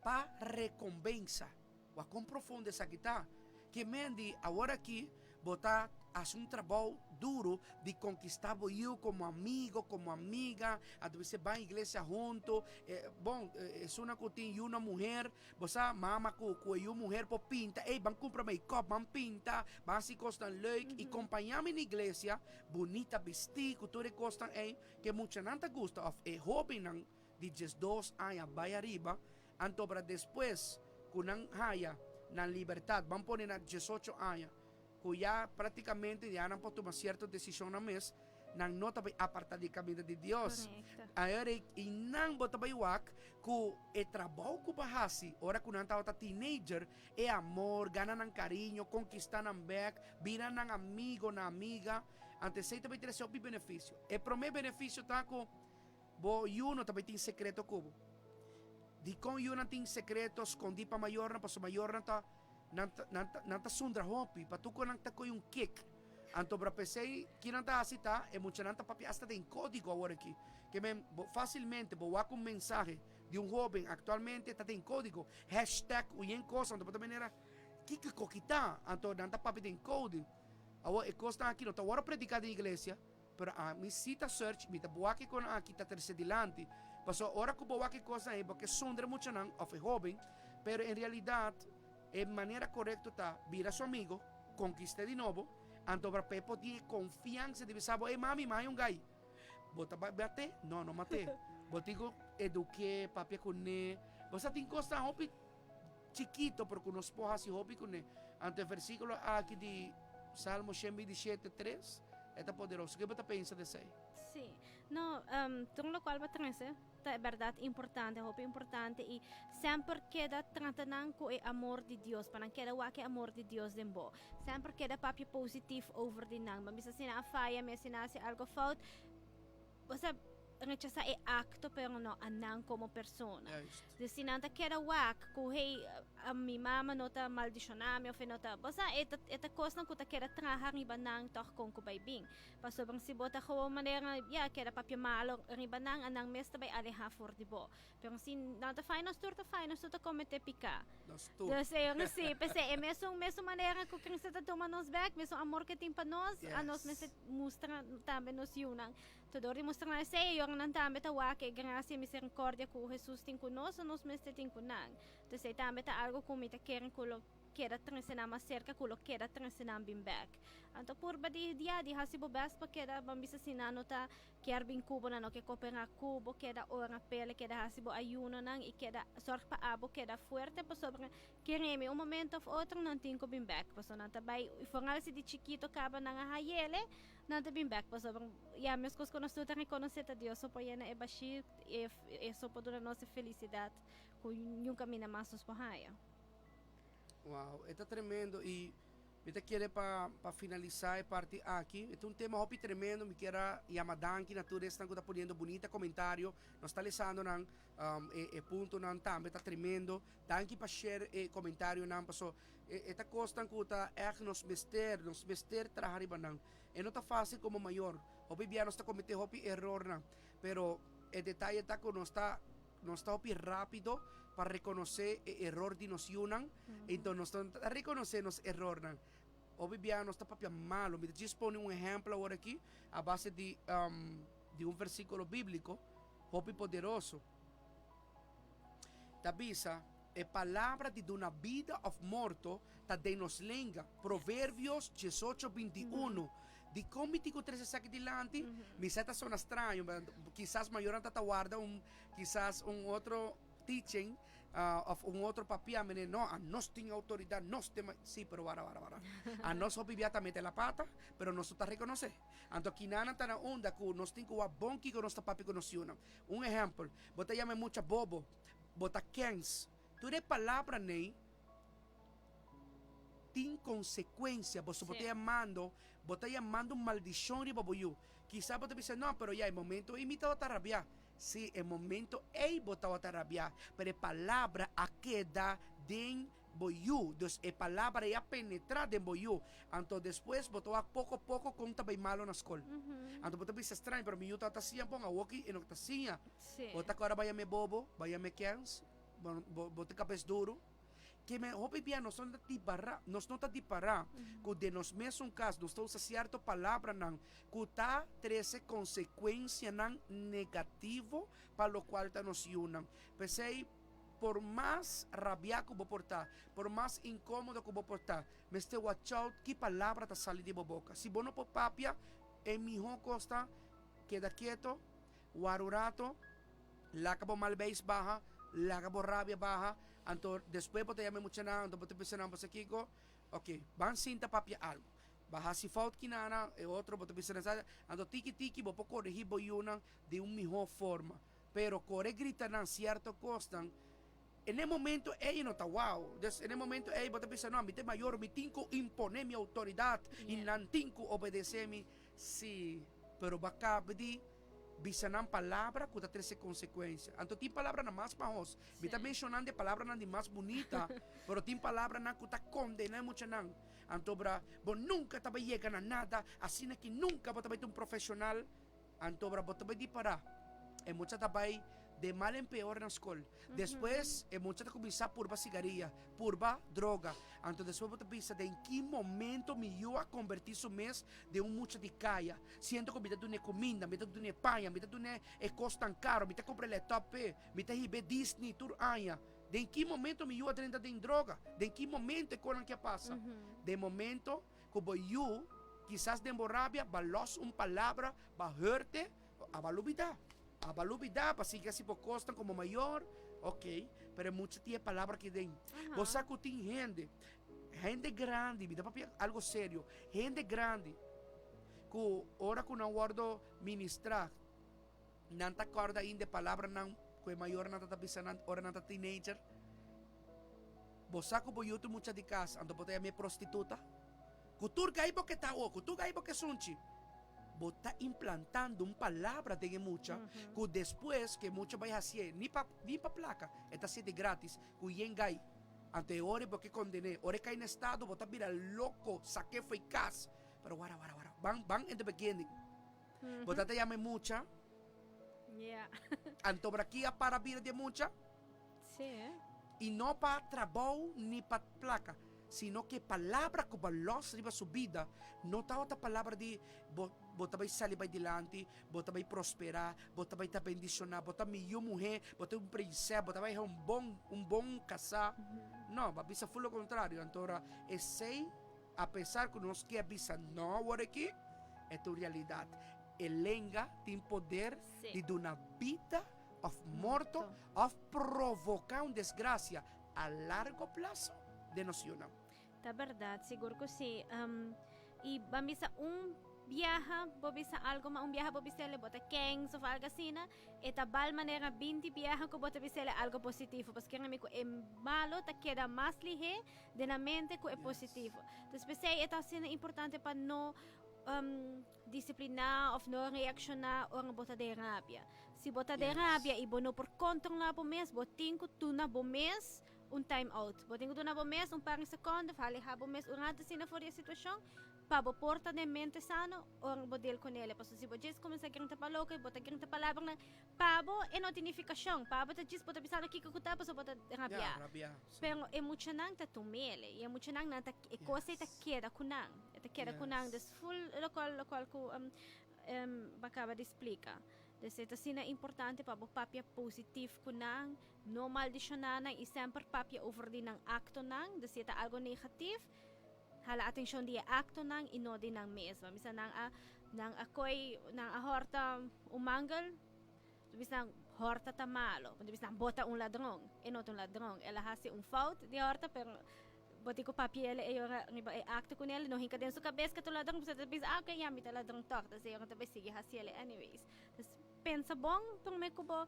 [SPEAKER 1] pa rekompensa. Wak kon profundo esaki ta. Ke men di aworakí bo ta hasi un trabou duru di konkistá bo yu komo amigo, komo amiga, anto mester ban iglesia huntu. Bon, esunnan ku tin yunan muher, bo sa mama ku ku e yu muher por pinta, ey ban kumpra makeup, ban pinta, ban hasi kosnan leuk i kompañá mi na iglesia bunita bistí ku tur e kosnan ey ke muchanan ta gusta òf e hóbennan di 12 aña bai ariba. Anto bra despues ku nan haya nan libertat, ban pone na 18 aña, ku ya praktikamente ya nan por tuma sierto desishonnan mes, nan no ta bai aparta di e kaminda di Dios. Awor i nan bo ta bai wak ku e trabou ku bo a hasi ora ku nan tabata teenager, e amor, gana nan kariño, konkista nan bèk, bira nan amigo, nan amiga, anto esei ta bai trese hopi benefisio. E promé benefisio ta ku Bo yu no ta bai tin sekreto ku bo. Dikon yunan tin sekreto skondí pa mayornan? Pasobra mayornan ta nan ta nan ta nan ta sundra hopi pa tur ku nan ta kohe un kek. Anto bra p'esei ki nan ta hasi ta e muchanan ta papia asta den kódigo awor aki. Ke men bo fásilmente bo wak un mensahe di un hóben aktualmente ta den kódigo, hashtag un yen kos anto bo ta manera kiko koki ta? Anto nan ta papia den kódigo. Awor e kosnan aki no ta wòrdu prediká den iglesia. Pero ami si ta search, mi ta wak e konan aki ta trece dilanti. Pasobra ora cu bo wak e cosnan ey, bo ke sondra e muchanan of e hoben, pero en realidad e manera corecto ta bira su amigo, conquist'e di nobo, anto ora p'e por tin e confiansa di bisa bo, ey mami, mi haya un guy. Bo ta bay mat'e? No, no mat'e. Bo tin cu educ'e, papia cun'e. Bo sa tin cosnan hopi chikito, pero cu nos por haci hopi cun'e. Anto e versiculo aki di Salmo 127, 3, E ta poderoso. Ke bo ta pensa di esei?
[SPEAKER 2] Sí. No, tur lokual bo trese ta e bèrdat importante, hopi importante i semper keda trata nan ku e amor di Dios, pa nan keda wak e amor di Dios den bo. Semper keda papia positif over di nan. Bo bisa si nan a faya mes, si nan a hasi algo fout, bo sa rechasá e akto pero no a nan komo persona.
[SPEAKER 1] Juist.
[SPEAKER 2] Dus si nan ta keda wak ku hey, mi mama no ta maldishoná mi of e no ta, bo sa e ta e ta kosnan ku ta keda traha riba nan tòg kon ku bai bin. Pasobra si bo ta gewoon manera ya keda papia malo riba nan a nan mes ta bai alehá for di bo. Pero si nan ta faya nos tur ta faya, nos tur ta kometé piká.
[SPEAKER 1] Nos tur.
[SPEAKER 2] Dus e ora si, p'esei e mesun mesun manera ku Cristo ta tuma nos bèk, mesun amor ku e tin pa nos, a nos mester mustra tambe nos yunan. Ta dor di mustra nan esei, e yoranan tambe ta wak e grasia i misericordia ku Hesus tin ku nos, o nos mester tin ku nan. Entonces esei tambe ta algo ku mi ta kere ku lo keda trese nan mas serka, ku lo keda trese nan bin bek. Anto purba di dia di hasi bo best pa keda, ban bisa si nan no ta kier bin ku bo, nan no ke koperá ku bo, keda ora p'el, keda hasi bo ayunonan i keda sòrg pa abo keda fuerte pasobra keremi un momento òf otro nan tin ku bin bek, pasobra nan ta bai, i foral si di chikito kaba nan a hayele, Nan ta bin bek pasobra ya meskos ku nos tur ta rekonosé ta Dios so por yena e bashí i e so por duna nos e felisidat ku niun kaminda mas nos por haña.
[SPEAKER 1] Wow, e ta tremendo i mi ta kere pa pa finalisá e parti aki. E ta un tema hopi tremendo, mi kier a yama danki na tur esnan ku ta poniendo bunita komentario. Nos ta lesando nan e e puntonan tambe ta tremendo. Danki pa share e komentarionan paso E ta kosnan ku ta ègt nos mester, nos mester traha riba nan. E no ta fásil komo mayor. Hopi bia nos ta kometé hopi erornan. Pero e detaye ta ku nos ta. nos ta hopi rápido pa rekonosé e eror di nos yunan, enton nos no ta rekonosé nos erornan. Hopi biaha nos ta papia malu. Mi ta djis pone un ehèmpel awor aki a base di di un versíkulo bíbliko hopi poderoso. Ta bisa, E palabra di duna bida òf morto ta den nos lenga. Proverbios diesocho bintiuno. Dikon mi tin ku trese esaki dilanti? Mi sa ta sona straño, kisas mayornan ta ta warda un kisas un otro teaching of un otro papia, mene no, anos tin autoridad, nos tin, sí, pero wara, wara, wara. Anos hopi bia ta mete la pata, pero nos no ta reconoce. Anto kinanan ta na unda ku nos tin ku wak bon kiko nos ta papia ku nos yunan. Un ehempel, bo ta yama e mucha bobo, bo ta kens. Tur e palabranan tin konsekuensia. Boso bo ta yamando, bo ta yamando un maldishon riba bo yu. Kisas bo ta bisa, no, pero ya e momento ei mi tabata rabia. Sí, e momento ei bo tabata rabia, pero e palabra a keda den bo yu. Dus e palabra ei a penetrá den bo yu. Anto despues bo ta wak poko poko kon ta bai malo na skol. Anto bo ta bisa straño, pero mi yu tabata siña bon, awoki e no ta siña. Bo ta kòrda bai yam'é bobo, bai yam'é kèns, bo ta kabes duru. Ke men hopi bia nos no ta dipará, nos no ta dipará ku den nos mesun kas nos ta usa sierto palabranan ku ta trese konsekuensianan negativo pa lokual ta nos yunan. P'esei, por mas rabiá ku bo por ta, por mas inkómodo ku bo por ta, mester watch out ki palabra ta sali di bo boka. Si bo no por papia, e mihó kos ta keda keto, wara un rato, Laga bo mal beis baha, laga bo rabia baha, anto despues bo ta yama e muchanan, anto bo ta bisa nan, Bo sa kiko? Ok, ban sinta papia algu. Bo a hasi fout kinana, e otro bo ta bisa nan sa, anto tiki tiki bo por koregi bo yunan den un mihó forma. Pero kore grita nan sierto kosnan, en e momento ei e no ta wou. Dus en e momento ei bo ta bisa, no, mi ta e mayor, mi tin ku imponé mi outoridat i nan tin ku obedesé mi. Sí, pero bo a kaba di Bisa nan palabra ku ta trese konsekuensia. Anto tin palabranan mas mahos. Mi ta menshonan de palabranan di mas bunita, pero tin palabranan ku ta kondena e muchanan. Anto bra, bo nunka ta bai yega na nada, asina ki nunka bo ta bai ta un profeshonal. Anto bra, bo ta bai di para. E mucha ta bai de mal en peor na skol. Despues e mucha ta kuminsá purba sigaria, purba droga. Anto despues bo ta bisa den ki momento mi yu a kombertí su mes den un mucha di kaya. Siento ku mi ta dun'é kuminda, mi ta dun'é paña, mi ta dun'é e kos tan karo, mi ta kumpra laptop p'e, mi ta hib'é Disney tur aña. Den ki momento mi yu a drenta den droga? Den ki momento e konan ke a pasa? Den momento ku bo yu, kisas den bo rabia, ba lòs un palabra, ba hurt'e, a ba lubidá. A ba lubidá pa sigui hasi bo kosnan komo mayor, ok, pero e mucha tin e palabra aki den. Bo sa ku tin hende, hende grandi, mi ta papia algo serio, hende grandi ku ora ku nan wòrdu ministrá, nan ta kòrda ainda e palabranan ku e mayornan ta ta bisa nan ora nan ta teenager. Bo sa ku bo yu ta mucha di kas, anto bo ta yam'é prostituta? Ku tur gai bo ke ta awo, ku tur gai bo ke sunchi, bo ta implantando un palabra den e mucha ku despues ku e mucha bai hasié, ni pa ni pa plaka, e ta hasié di gratis, ku yen gai. Anto e ora bo ke konden'é, ora e kai na estado bo ta bira loko, sak'é fo'i kas. Pero wara, wara, wara, ban ban in the beginning. Bo ta ta yama e mucha, anto bra ki a para bira di e mucha? I no pa trabou ni pa plaka, sino ku e palabra ku bo a lòs riba su bida no tabata palabra di bo bo ta bai sali bai dilanti, bo ta bai prosperá, bo ta bai ta bendishoná, bo ta mi yu muhé, bo ta un prinsès, bo ta bai haña un bon un bon kasá. No, bo a bisa ful lo kontrario. Anto ora esei, apesar ku nos ke a bisa no awor aki, e ta un realidat. E lenga tin poder di duna bida. Of morto of provoca un desgracia a largo plazo den nos yunan.
[SPEAKER 2] Ta berdad, sigur cu si. Y ban bisa un biaha bo bisa algo, ma un biaha bo bisele bo ta kens of algo asina, e ta bal manera binti biaha cu bo ta bisele algo positivo, pasobra kere mi cu e malo ta keda mas lihe den nan mente cu e positivo. Entonces p'esey e ta asina importante pa no Disipliná òf no reakshoná ora bo ta den rabia. Si bo ta den rabia i bo no por kontrolá bo mes, bo tin ku tuna bo mes. Un time out. Bo tin ku duna bo mes un par di sekondo of aleha bo mes un rato asina for di e situashon pa bo por ta den mente sano ora bo deal ku nele. Pasobra si bo djis kuminsá grinta pa loko i bo ta grinta palabranan pa bo e no tin nifikashon. Pa bo ta djis bo ta bisando kiko ku ta pasobra bo ta rabiá.
[SPEAKER 1] Ya, rabiá, sí.
[SPEAKER 2] Pero e muchanan ta tumele i e muchanan nan ta e kos ei ta keda ku nan. E ta keda ku nan.
[SPEAKER 1] Yes.
[SPEAKER 2] Dus ful lokual lokual ku bo a kaba di splika. Dus e ta asina importante pa bo papia positif ku nan, no maldishoná nan i semper papia over di nan aktonan. Dus si e ta algo negatif, hala atenshon di e aktonan i no di nan mes. Bo a bisa nan a nan a koi nan a hòrta un mangel, bo bisa nan hòrta ta malo. Bo ta bisa nan bo ta un ladron. E no ta un ladron. El a hasi un fout di hòrta pero Bo tin ku papia el e ora riba e akto ku nel, no hinka den su kabes ke ta ladron, pasobra ta bisa, ah ok, ya mi ta ladron tòg, ta e ora ta bai sigui hasi el anyways. Dus pensa bon promé ku bo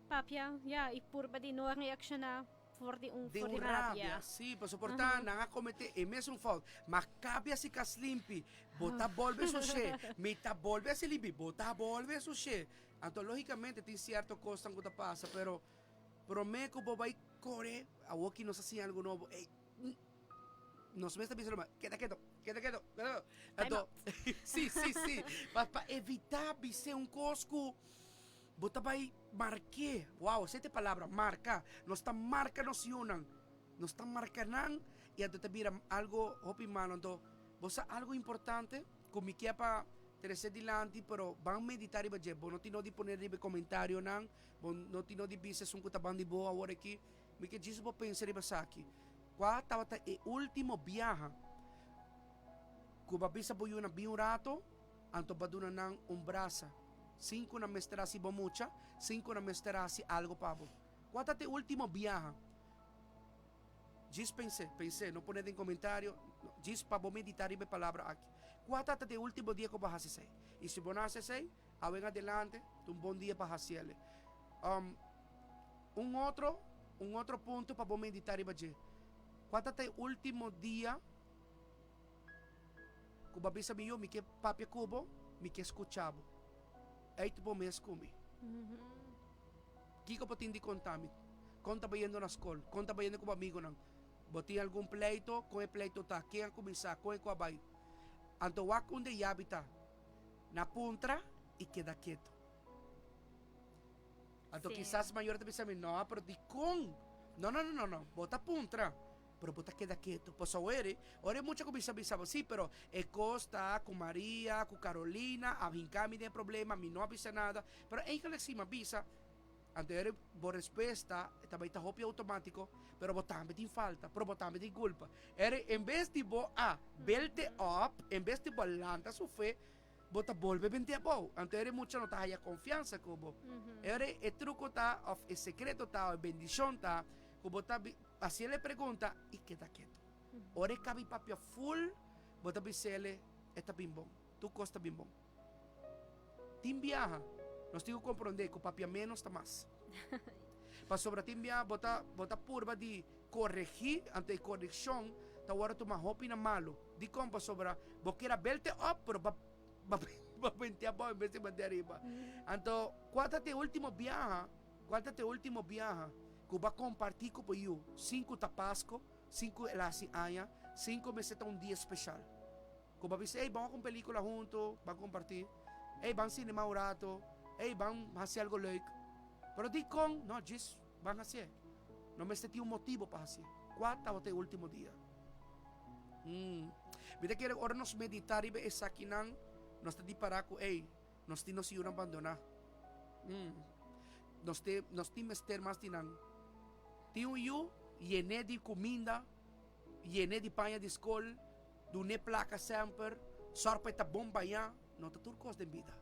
[SPEAKER 2] papia, ya, i purba di no reakshoná for di un
[SPEAKER 1] Den
[SPEAKER 2] for di
[SPEAKER 1] un
[SPEAKER 2] rabia.
[SPEAKER 1] rabia, sí, pasobra por ta nan a kometé e mesun fout, ma kabia si kas limpi, bo ta bolbe sushé, mi ta bolbe hasi limpi, bo ta bolbe sushé. Anto lógikamente tin sierto kosnan ku ta pasa, pero Promé ku bo bai kore, awor ki nos a siña algu nobo, ey, nos mes ta bisa normal, keda keto, keda keto, keda keto. Anto, sí, sí, sí, pa, pa evitá bis'é un kos ku bo ta bai mark'é. Wow, esei ta e palabra, marka. Nos ta marka nos yunan, nos ta marka nan i anto ta bira algu hopi malo. Anto, bo sa algu importante ku mi ke pa trese dilanti, pero ban meditá riba dje. Bo no tin no di pone riba e komentarionan. Bo no tin no di bisa esun ku ta ban di bo awor aki. Mi ke djis bo pensa riba esaki. Kua tabata e ultimo biaha ku bo a bisa bo yunan bin un rato, anto bo a duna nan un brasa, sin ku nan mester hasi bo mucha, sin ku nan mester hasi algu pa bo? Kua tabata e ultimo biaha? Djis pens'é, pens'é, no pone den komentario, no, djis pa bo meditá riba e palabra aki. Kua tabata e ultimo dia ku bo a hasi esei? I si bo no a hasi esei, Awe en adelante ta un bon dia pa haciele. Um, un otro, un otro punto pa bo medita riba dje. Cua ta ta e ultimo dia cu bo a bisa mi, yo, mi ke papia cu bo, mi ke scucha bo. Ey ta bo mes cu mi. Kico bo tin di conta mi? Con ta bayendo na scol? Con ta bayendo cu bo amigonan? Bo tin algun pleito? Con e pleito ta? Ken a cuminsa? Con e cu a bay? Anto wak unda e yabi ta. Na puntra i keda ketu. Anto
[SPEAKER 2] Sí.
[SPEAKER 1] kisas mayor ta bisa mi, no, pero dikon? No, no, no, no, no, bo ta puntra, pero bo ta keda ketu. Pasobra ora, ora e mucha kuminsa bisa bo, sí, pero e kos ta ku Maria, ku Carolina, a hinka mi den e problema, mi no a bisa nada. Pero eigenlijk si mi a bisa, Anto eri bo respuesta ta bai ta hopi automático, pero bo tambe tin falta, pero bo tambe tin culpa. Eri en bes di bo a belte op, en bes di bo lanta su fe, bo ta bolbe bente abou. Anto eri mucha no ta haya confiansa cu bo. Eri e truco ta, of e secreto ta, of e bendicion ta, cu bo ta haciele pregunta y keda keto. Ora e cabi papia full, bo ta bisele e ta bin bon, tur cos ta bin bon. Tin biaha nos tin ku komprondé ku papia ménos ta mas. Pasobra tin biaha bo ta bo ta purba di koregí, anto e korekshon ta wòrdu tuma hopi na malu. Dikon? Pasobra bo kier a belte òp, pero bo bo bo bente abou en bes di bente ariba. Anto kual ta te último biaha, kual ta te último biaha ku bo a kompartí ku bo yu sin ku ta Pasko, sin ku el a hasi aña, sin ku mester ta un dia speshal? Ku bo a bisa, Ey, ban wak un pelikula huntu, ban kompartí. Ey, ban sinema un ratu. Ey, ban hasi algu leuk. Pero dikon? No, djis ban hasié. No mester tin un motibu pa hasié. Kua tabata e último dia? Hmm. Mi ta kere ora nos meditá riba esakinan, nos ta dipará ku, ey, nos tin nos yunan bandoná. Hmm. Nos te, nos tin mester mas di nan. Tin un yu yené di kuminda, yené di paña di skol, Dun'é plaka semper, sòr pa e ta bon bañá, no ta tur kos den bida.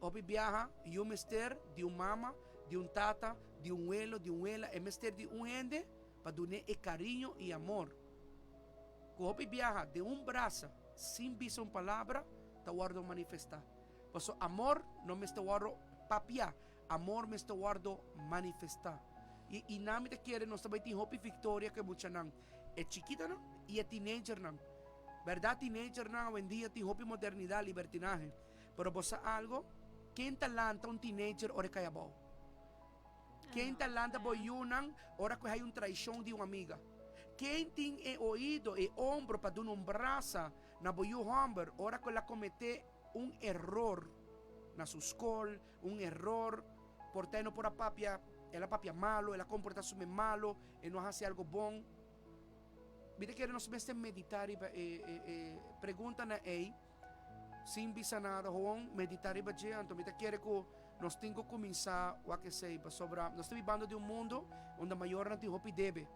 [SPEAKER 1] Hopi biaha yu mester di un mama, di un tata, di un welo, di un wela, e mester di un hende pa dun'é e kariño i amor. Ku hopi biaha den un brasa, sin bisa un palabra, ta wòrdu manifestá. Pasobra amor no mester wòrdu papiá, Amor mester wordo manifesta. Y y nan mi ta kere nos ta bay tin hopi victoria cu e muchanan, e chikitonan y e teenagernan. Berdad teenagernan awendia tin hopi modernidad, libertinahe. Pero bo sa algo? Ken ta lanta un teenager ora e cay abao? Ken ta lanta bo yunan ora ku hay un traishon di un amiga? Ken tin e oido, e ombro pa duna un brasa na bo yu hòmber ora ku el a kometé un eror na su skol, un eror por ta e no por a papia, el a papia malo, el a komportá su mes malo, e no a hasi algo bon? Mi ta kere nos mester meditá riba e e preguntanan ei sin bisa nada, gewoon meditá riba dje. Anto mi ta kere ku nos tin ku kuminsá wak esei, pasobra nos ta bibando den un mundo unda mayornan tin hopi debe,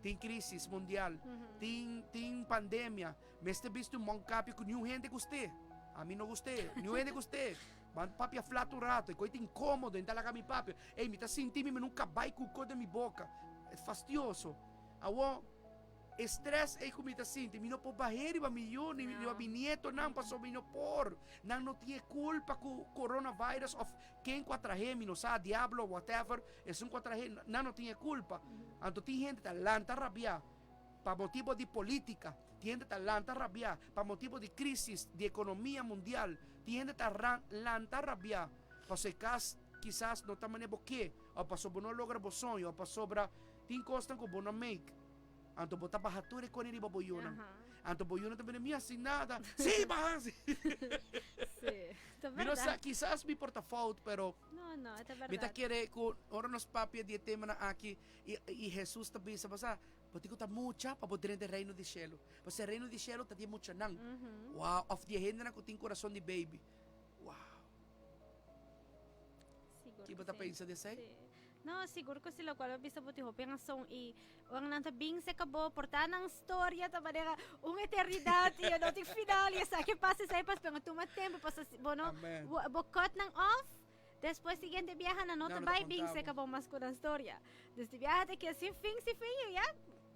[SPEAKER 1] tin crisis mundial, tin tin pandemia. Mester bisti un mondkapje ku niun hende gust'é. Ami no gust'é, niun hende gust'é. Ban papia flat un rato, e koi ta inkomodo, e no ta laga mi papia. Ey, mi ta sinti mi un kabai ku kos den mi boka. E fastioso. Awor, e stress ey ku mi ta sinti, mi no por bah'é riba mi yu, ni riba mi nietonan, pasobra mi no por. Nan no tin e kulpa ku coronavirus òf ken ku a trah'é, mi no sa, diablo, whatever, esun ku a trah'é, nan no tin e kulpa. Anto tin hende ta lanta rabiá pa motibo di polítika, tin hende ta lanta rabiá pa motibo di krísis di ekonomia mundial, tin hende ta lanta rabiá pasobra e kas kisas no ta manera bo ke, òf pasobra bo no logra bo soño, òf pasobra Tin kosnan ku bo no make. Anto bo ta baha tur e koni riba bo yunan. Anto bo yunan ta bini, mi hasi nada. Sí, bo a hasi!
[SPEAKER 2] Sí, ta
[SPEAKER 1] Mi no sa,
[SPEAKER 2] berdad.
[SPEAKER 1] kisas mi por ta fout, pero
[SPEAKER 2] No, no, e ta
[SPEAKER 1] mi ta
[SPEAKER 2] berdad.
[SPEAKER 1] kere ku ora nos papia di e temanan aki, i, i Hesus ta bisa, bo sa, bo tin ku ta mucha pa bo drenta e reino di shelu. Pasobra e reino di shelu ta di e muchanan. Wow! Òf di e hendenan ku tin kurason di baby. Wow!
[SPEAKER 2] Sigur
[SPEAKER 1] Ki
[SPEAKER 2] ku
[SPEAKER 1] bo ta
[SPEAKER 2] sí.
[SPEAKER 1] pensa di esei?
[SPEAKER 2] Sí. No, sigur ku sí, lokual bo bisa bo tin hopi rason i ora nan ta bin serka bo por ta nan storia ta manera un eternidat i no tin final i esaki pasa esei pasa pero tuma tempu pasobra si bo no
[SPEAKER 1] Amen.
[SPEAKER 2] bo bo cut nan off despues siguiente biaha nan no
[SPEAKER 1] Nan
[SPEAKER 2] ta
[SPEAKER 1] no ta
[SPEAKER 2] bai bin
[SPEAKER 1] konta bo.
[SPEAKER 2] serka bo mas ku nan storia. Dus di biaha ta keda sin fin sin fin i ya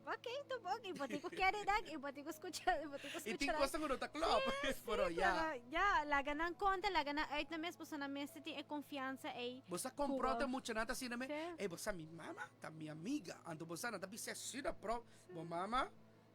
[SPEAKER 2] Ok, ta bon. I bo tin ku kere dan, i bo tin ku skucha, i bo tin ku
[SPEAKER 1] I tin
[SPEAKER 2] skucha.
[SPEAKER 1] kosnan ku no ta klòp,
[SPEAKER 2] Sí, sí,
[SPEAKER 1] pero ya.
[SPEAKER 2] pero ya, laga nan konta, laga nan uit nan mes, pasobra nan mester tin e konfiansa ei
[SPEAKER 1] Bo sa
[SPEAKER 2] ku bo.
[SPEAKER 1] kompròt e muchanan ta asina me,
[SPEAKER 2] Sí.
[SPEAKER 1] ey bo sa mi mama ta mi amiga, anto bo sa nan ta bisa asina prò, bo mama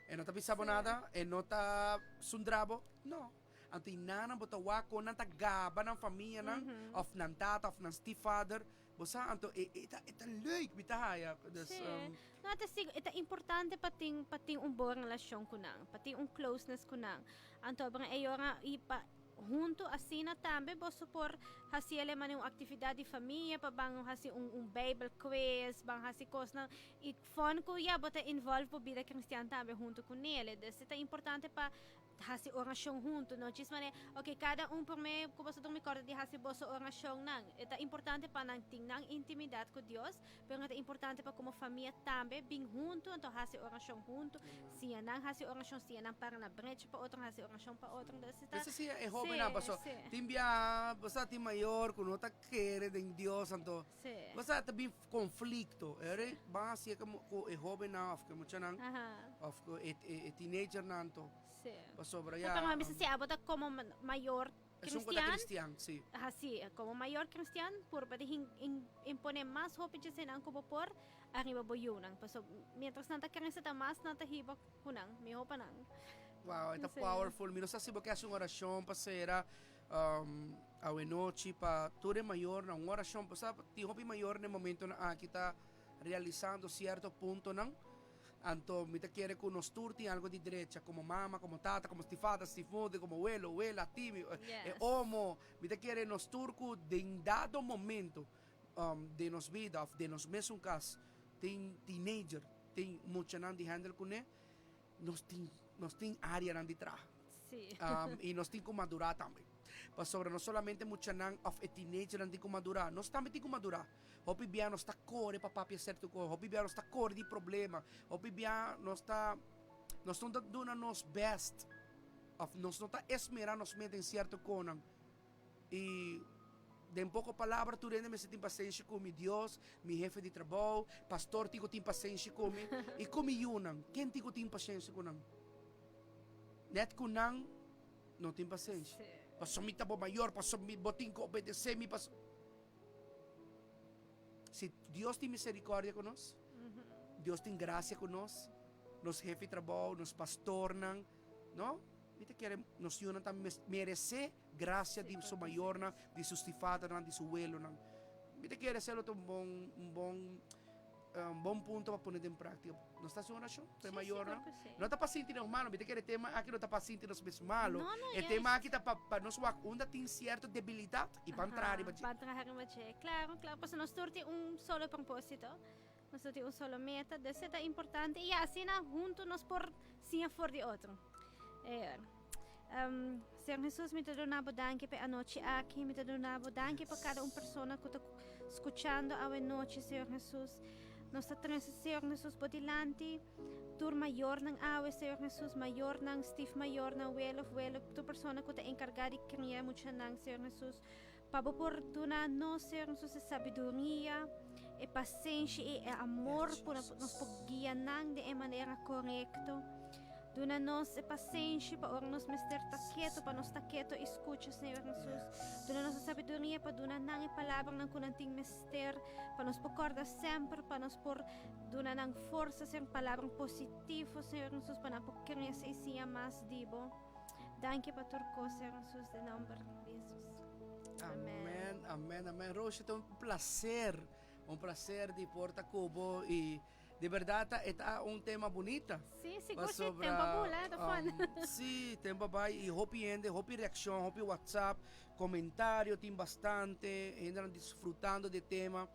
[SPEAKER 1] e no ta bisa bo
[SPEAKER 2] Sí.
[SPEAKER 1] nada, e no ta sundra bo, no. Anto i nannan bo ta wak kon nan ta gaba nan famianan, òf nan tata òf nan stiefvader, Bo sa anto e e ta e ta leuk mi ta haya dus
[SPEAKER 2] Sí.
[SPEAKER 1] um,
[SPEAKER 2] No, ta sigur, e ta importante pa tin pa tin un bon relashon ku nan, pa tin un closeness ku nan. Anto bra e yora i pa huntu asina tambe boso por hasi ele manera un aktividat di famia pa ban hasi un un bijbel quiz, ban hasi kosnan i fon ku ya bo ta involve bo bida kristian tambe huntu ku nele. Dus e ta importante pa Hasi orashon huntu, no djis manera, ok, kada un promé ku boso drumi kòrda di hasi boso orashonnan. E ta importante pa nan tin nan intimidat ku Dios, pero e ta importante pa komo famia tambe bin huntu, anto hasi orashon huntu, siña nan hasi orashon, siña nan para na brecha pa otro, hasi orashon pa otro. Entonces ta,
[SPEAKER 1] Mester siña e
[SPEAKER 2] sí,
[SPEAKER 1] hóbennan, paso
[SPEAKER 2] sí.
[SPEAKER 1] tin biaha bo sa tin mayor ku no ta kere den Dios, anto
[SPEAKER 2] Sí.
[SPEAKER 1] bo sa ta bin konflikto. E ora ban hasié ku ku e hóbennan òf ku e muchanan
[SPEAKER 2] Aha.
[SPEAKER 1] òf ku e e teenagernan anto.
[SPEAKER 2] Sí.
[SPEAKER 1] Pasobra
[SPEAKER 2] No,
[SPEAKER 1] ya.
[SPEAKER 2] pero mami bisa si abo ta como mayor
[SPEAKER 1] Esun ku ta
[SPEAKER 2] cristian.
[SPEAKER 1] cristian, sí.
[SPEAKER 2] Aha, sí, como mayor cristian purba di hin, in, impone mas hopi djesenan ku bo por ariba bo yunan. Paso mientras nan ta crece ta mas nan ta hiba ku nan, miho pa nan.
[SPEAKER 1] Wow, e ta
[SPEAKER 2] Sí.
[SPEAKER 1] powerful. Mi no sa si bo ke hasi un orashon pa sera um, awe nochi pa tur e mayornan. Un orashon, pa tin hopi mayor na e momentonan aki ta realisando sierto puntonan. Anto mi ta kere ku nos tur tin algo di drecha, komo mama, komo tata, komo stifata, stifmoeder, komo welo, wela, timi, e omo. Mi ta kere nos tur ku den dado momento den nos bida òf den nos mesun kas tin teenager, tin muchanan di handle kuné, nos tin nos tin áreanan di traha. I nos tin ku madurá tambe. Pasobra no solamente muchanan òf e teenagernan tin ku madurá, nos tambe tin ku madurá. Hopi bia nos ta kore pa papia sertu kos, hopi bia nos ta kore di problema, hopi bia nos ta nos no ta duna nos best of nos no ta esmera nos mes den sierto konan. I den poko palabra tur hende mester tin pasenshi ku mi, Dios, mi hefe di trabou, pastor tin ku tin pasenshi ku mi, i ku mi yunan, ken tin ku tin pasenshi ku nan? Net ku nan no tin pasenshi. Pasobra mi ta bo mayor, pasobra mi bo tin ku obedesé mi, pasobra. Si Dios tin misericordia cu nos, Dios tin gracia cu nos, nos hefe di trabou, nos pastornan, no? Mi ta kere nos yunan ta merece gracia di su mayornan, di su stifadernan, di su welonan. Mi ta kere esei lo ta un bon un bon un bon punto pa pone den práktika. Nos ta hasi un orashon pa e
[SPEAKER 2] Sí,
[SPEAKER 1] mayornan.
[SPEAKER 2] sigur ku sí.
[SPEAKER 1] No ta pa sinti nos malo, mi ta kere e tema aki no ta pa sinti nos mes malo.
[SPEAKER 2] No, no,
[SPEAKER 1] E
[SPEAKER 2] juist.
[SPEAKER 1] tema aki ta pa pa nos wak unda tin sierto debilidat i ban traha
[SPEAKER 2] Aha,
[SPEAKER 1] riba dje.
[SPEAKER 2] ban traha riba dje. Claro, claro. Pasobra nos tur tin un solo propósito. Nos tur tin un solo meta. Dus e ta importante. I asina huntu nos por siña for di otro. Eh, um, Señor Jesus, mi ta duna bo danki pa e anochi aki. Mi ta duna bo danki pa kada un persona ku ta skuchando awe nochi, Señor Jesus. Nos ta trese, Señor Jesus, bo dilanti. Tur mayornan awe, Señor Jesus, mayornan, stiefmayornan, welo of welo, tur persona ku ta enkargá di kria muchanan, Señor Jesus. Pa bo por duna nos, Señor Jesus, e sabiduria, e pasenshi i e amor ku nos por guia nan den e manera korekto. Duna nos e pasenshi pa ora nos mester ta keto, pa nos ta keto i skucha, Señor Jesus. Duna nos e sabiduria pa duna nan e palabranan ku nan tin mester, pa nos por kòrda semper, pa nos por duna nan forsa, Señor, palabra positivo, Señor Jesus, pa nan por krese i siña mas di bo. Danki pa tur kos, Señor Jesus, den nomber di Jesus.
[SPEAKER 1] Amen, amen, amen. Roosje, ta un placer, un placer di por ta cu bo y di berdad ta, e ta un tema bunita.
[SPEAKER 2] Sí, sigur sí, tempo a bula, ta fun.
[SPEAKER 1] Sí, tempo a bai y hopi hende, hopi reaccion, hopi WhatsApp, comentario tin bastante, hendenan disfrutando di e tema.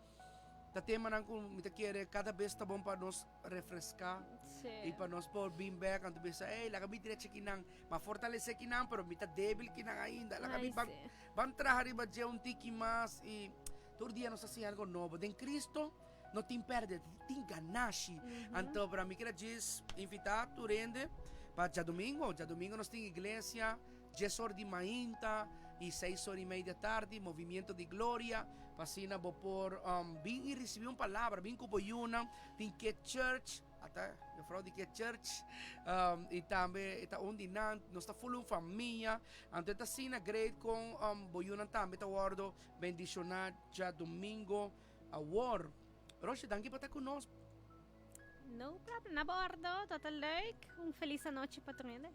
[SPEAKER 1] Ta temanan cu mi ta kere cada bes ta bon pa nos refresca y pa nos por bin bek anto bisa, ey, laga mi drecha kinan, m'a fortalece kinan, pero mi ta debil kinan ainda, laga mi ban, ban traha riba dje un tiki mas y tur dia nos ta siña algo nobo. Den Cristo no tin perde, tin ganashi. Anto, pero mi kier a djis invita tur hende pa djadomingo, djadomingo nos tin iglesia. Dies or di mainta y seis or y media tardi, Movimiento di Gloria, pa asina bo por bin y ricibi un palabra, bin cu bo yunan, tin Kids Church, ata juffrouw di Kids Church, y tambe e ta un di nan, nos ta full un famia, anto e ta asina great con bo yunan tambe ta wordo bendiciona djadomingo awor. Roshi, danki pa ta cu nos.
[SPEAKER 2] No problem, na bordo, ta ta leuk, un feliz anochi pa tur hende.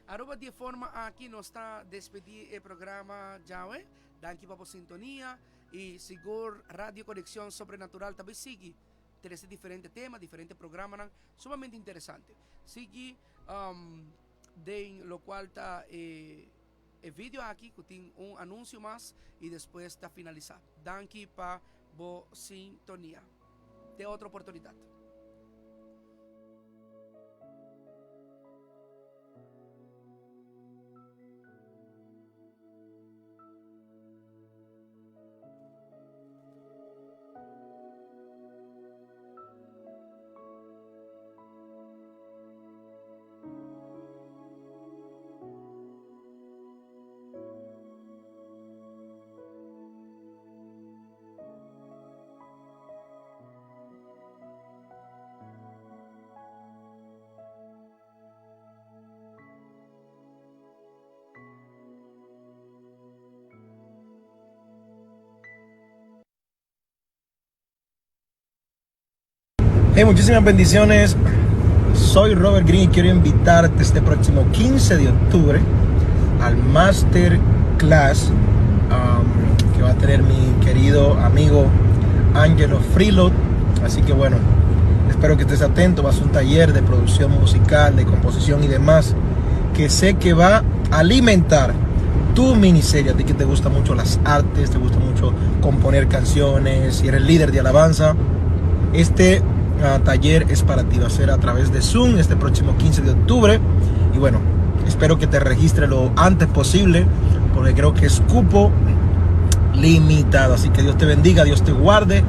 [SPEAKER 1] Aruba di e forma aki nos ta despedi e programa djawe. Danki pa bo sintonia y sigur Radio Conexion Sobrenatural ta bay sigui trece diferente tema, diferente programanan sumamente interesante. Sigui um, den locual ta e e video aki cu tin un anuncio mas y despues ta finalisa. Danki pa bo sintonia. Te otro oportunidad.
[SPEAKER 3] Hey, muchísimas bendiciones. Soy Robert Green y quiero invitarte este próximo 15 de octubre al Master Class um, que va a tener mi querido amigo Angelo Freelot. Así que bueno, espero que estés atento. Va a ser un taller de producción musical, de composición y demás que sé que va a alimentar tu miniserie. A ti que te gusta mucho las artes, te gusta mucho componer canciones y eres líder de alabanza. Este uh, taller es para ti, va a ser a través de Zoom este próximo 15 de octubre. Y bueno, espero que te registres lo antes posible, porque creo que es cupo limitado. Así que Dios te bendiga, Dios te guarde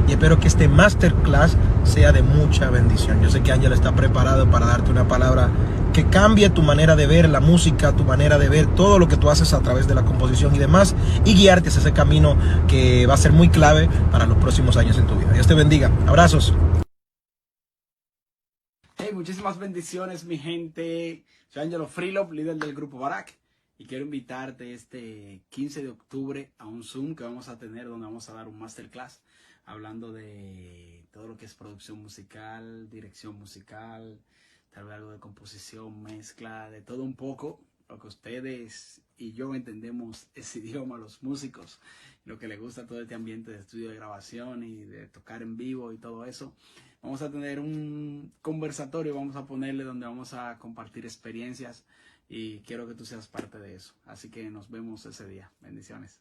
[SPEAKER 3] y espero que este masterclass sea de mucha bendición. Yo sé que Ángel está preparado para darte una palabra que cambie tu manera de ver la música, tu manera de ver todo lo que tú haces a través de la composición y demás, y guiarte hacia ese camino que va a ser muy clave para los próximos años en tu vida. Dios te bendiga. Abrazos.
[SPEAKER 4] Hey, muchísimas bendiciones, mi gente. Soy Angelo Freelove, líder del grupo Barak, y quiero invitarte este 15 de octubre a un Zoom que vamos a tener donde vamos a dar un masterclass hablando de todo lo que es producción musical, dirección musical, tal vez algo de composición, mezcla, de todo un poco. Lo que ustedes y yo entendemos ese idioma, los músicos, lo que les gusta todo este ambiente de estudio de grabación y de tocar en vivo y todo eso. Vamos a tener un conversatorio, vamos a ponerle donde vamos a compartir experiencias y quiero que tú seas parte de eso. Así que nos vemos ese día. Bendiciones.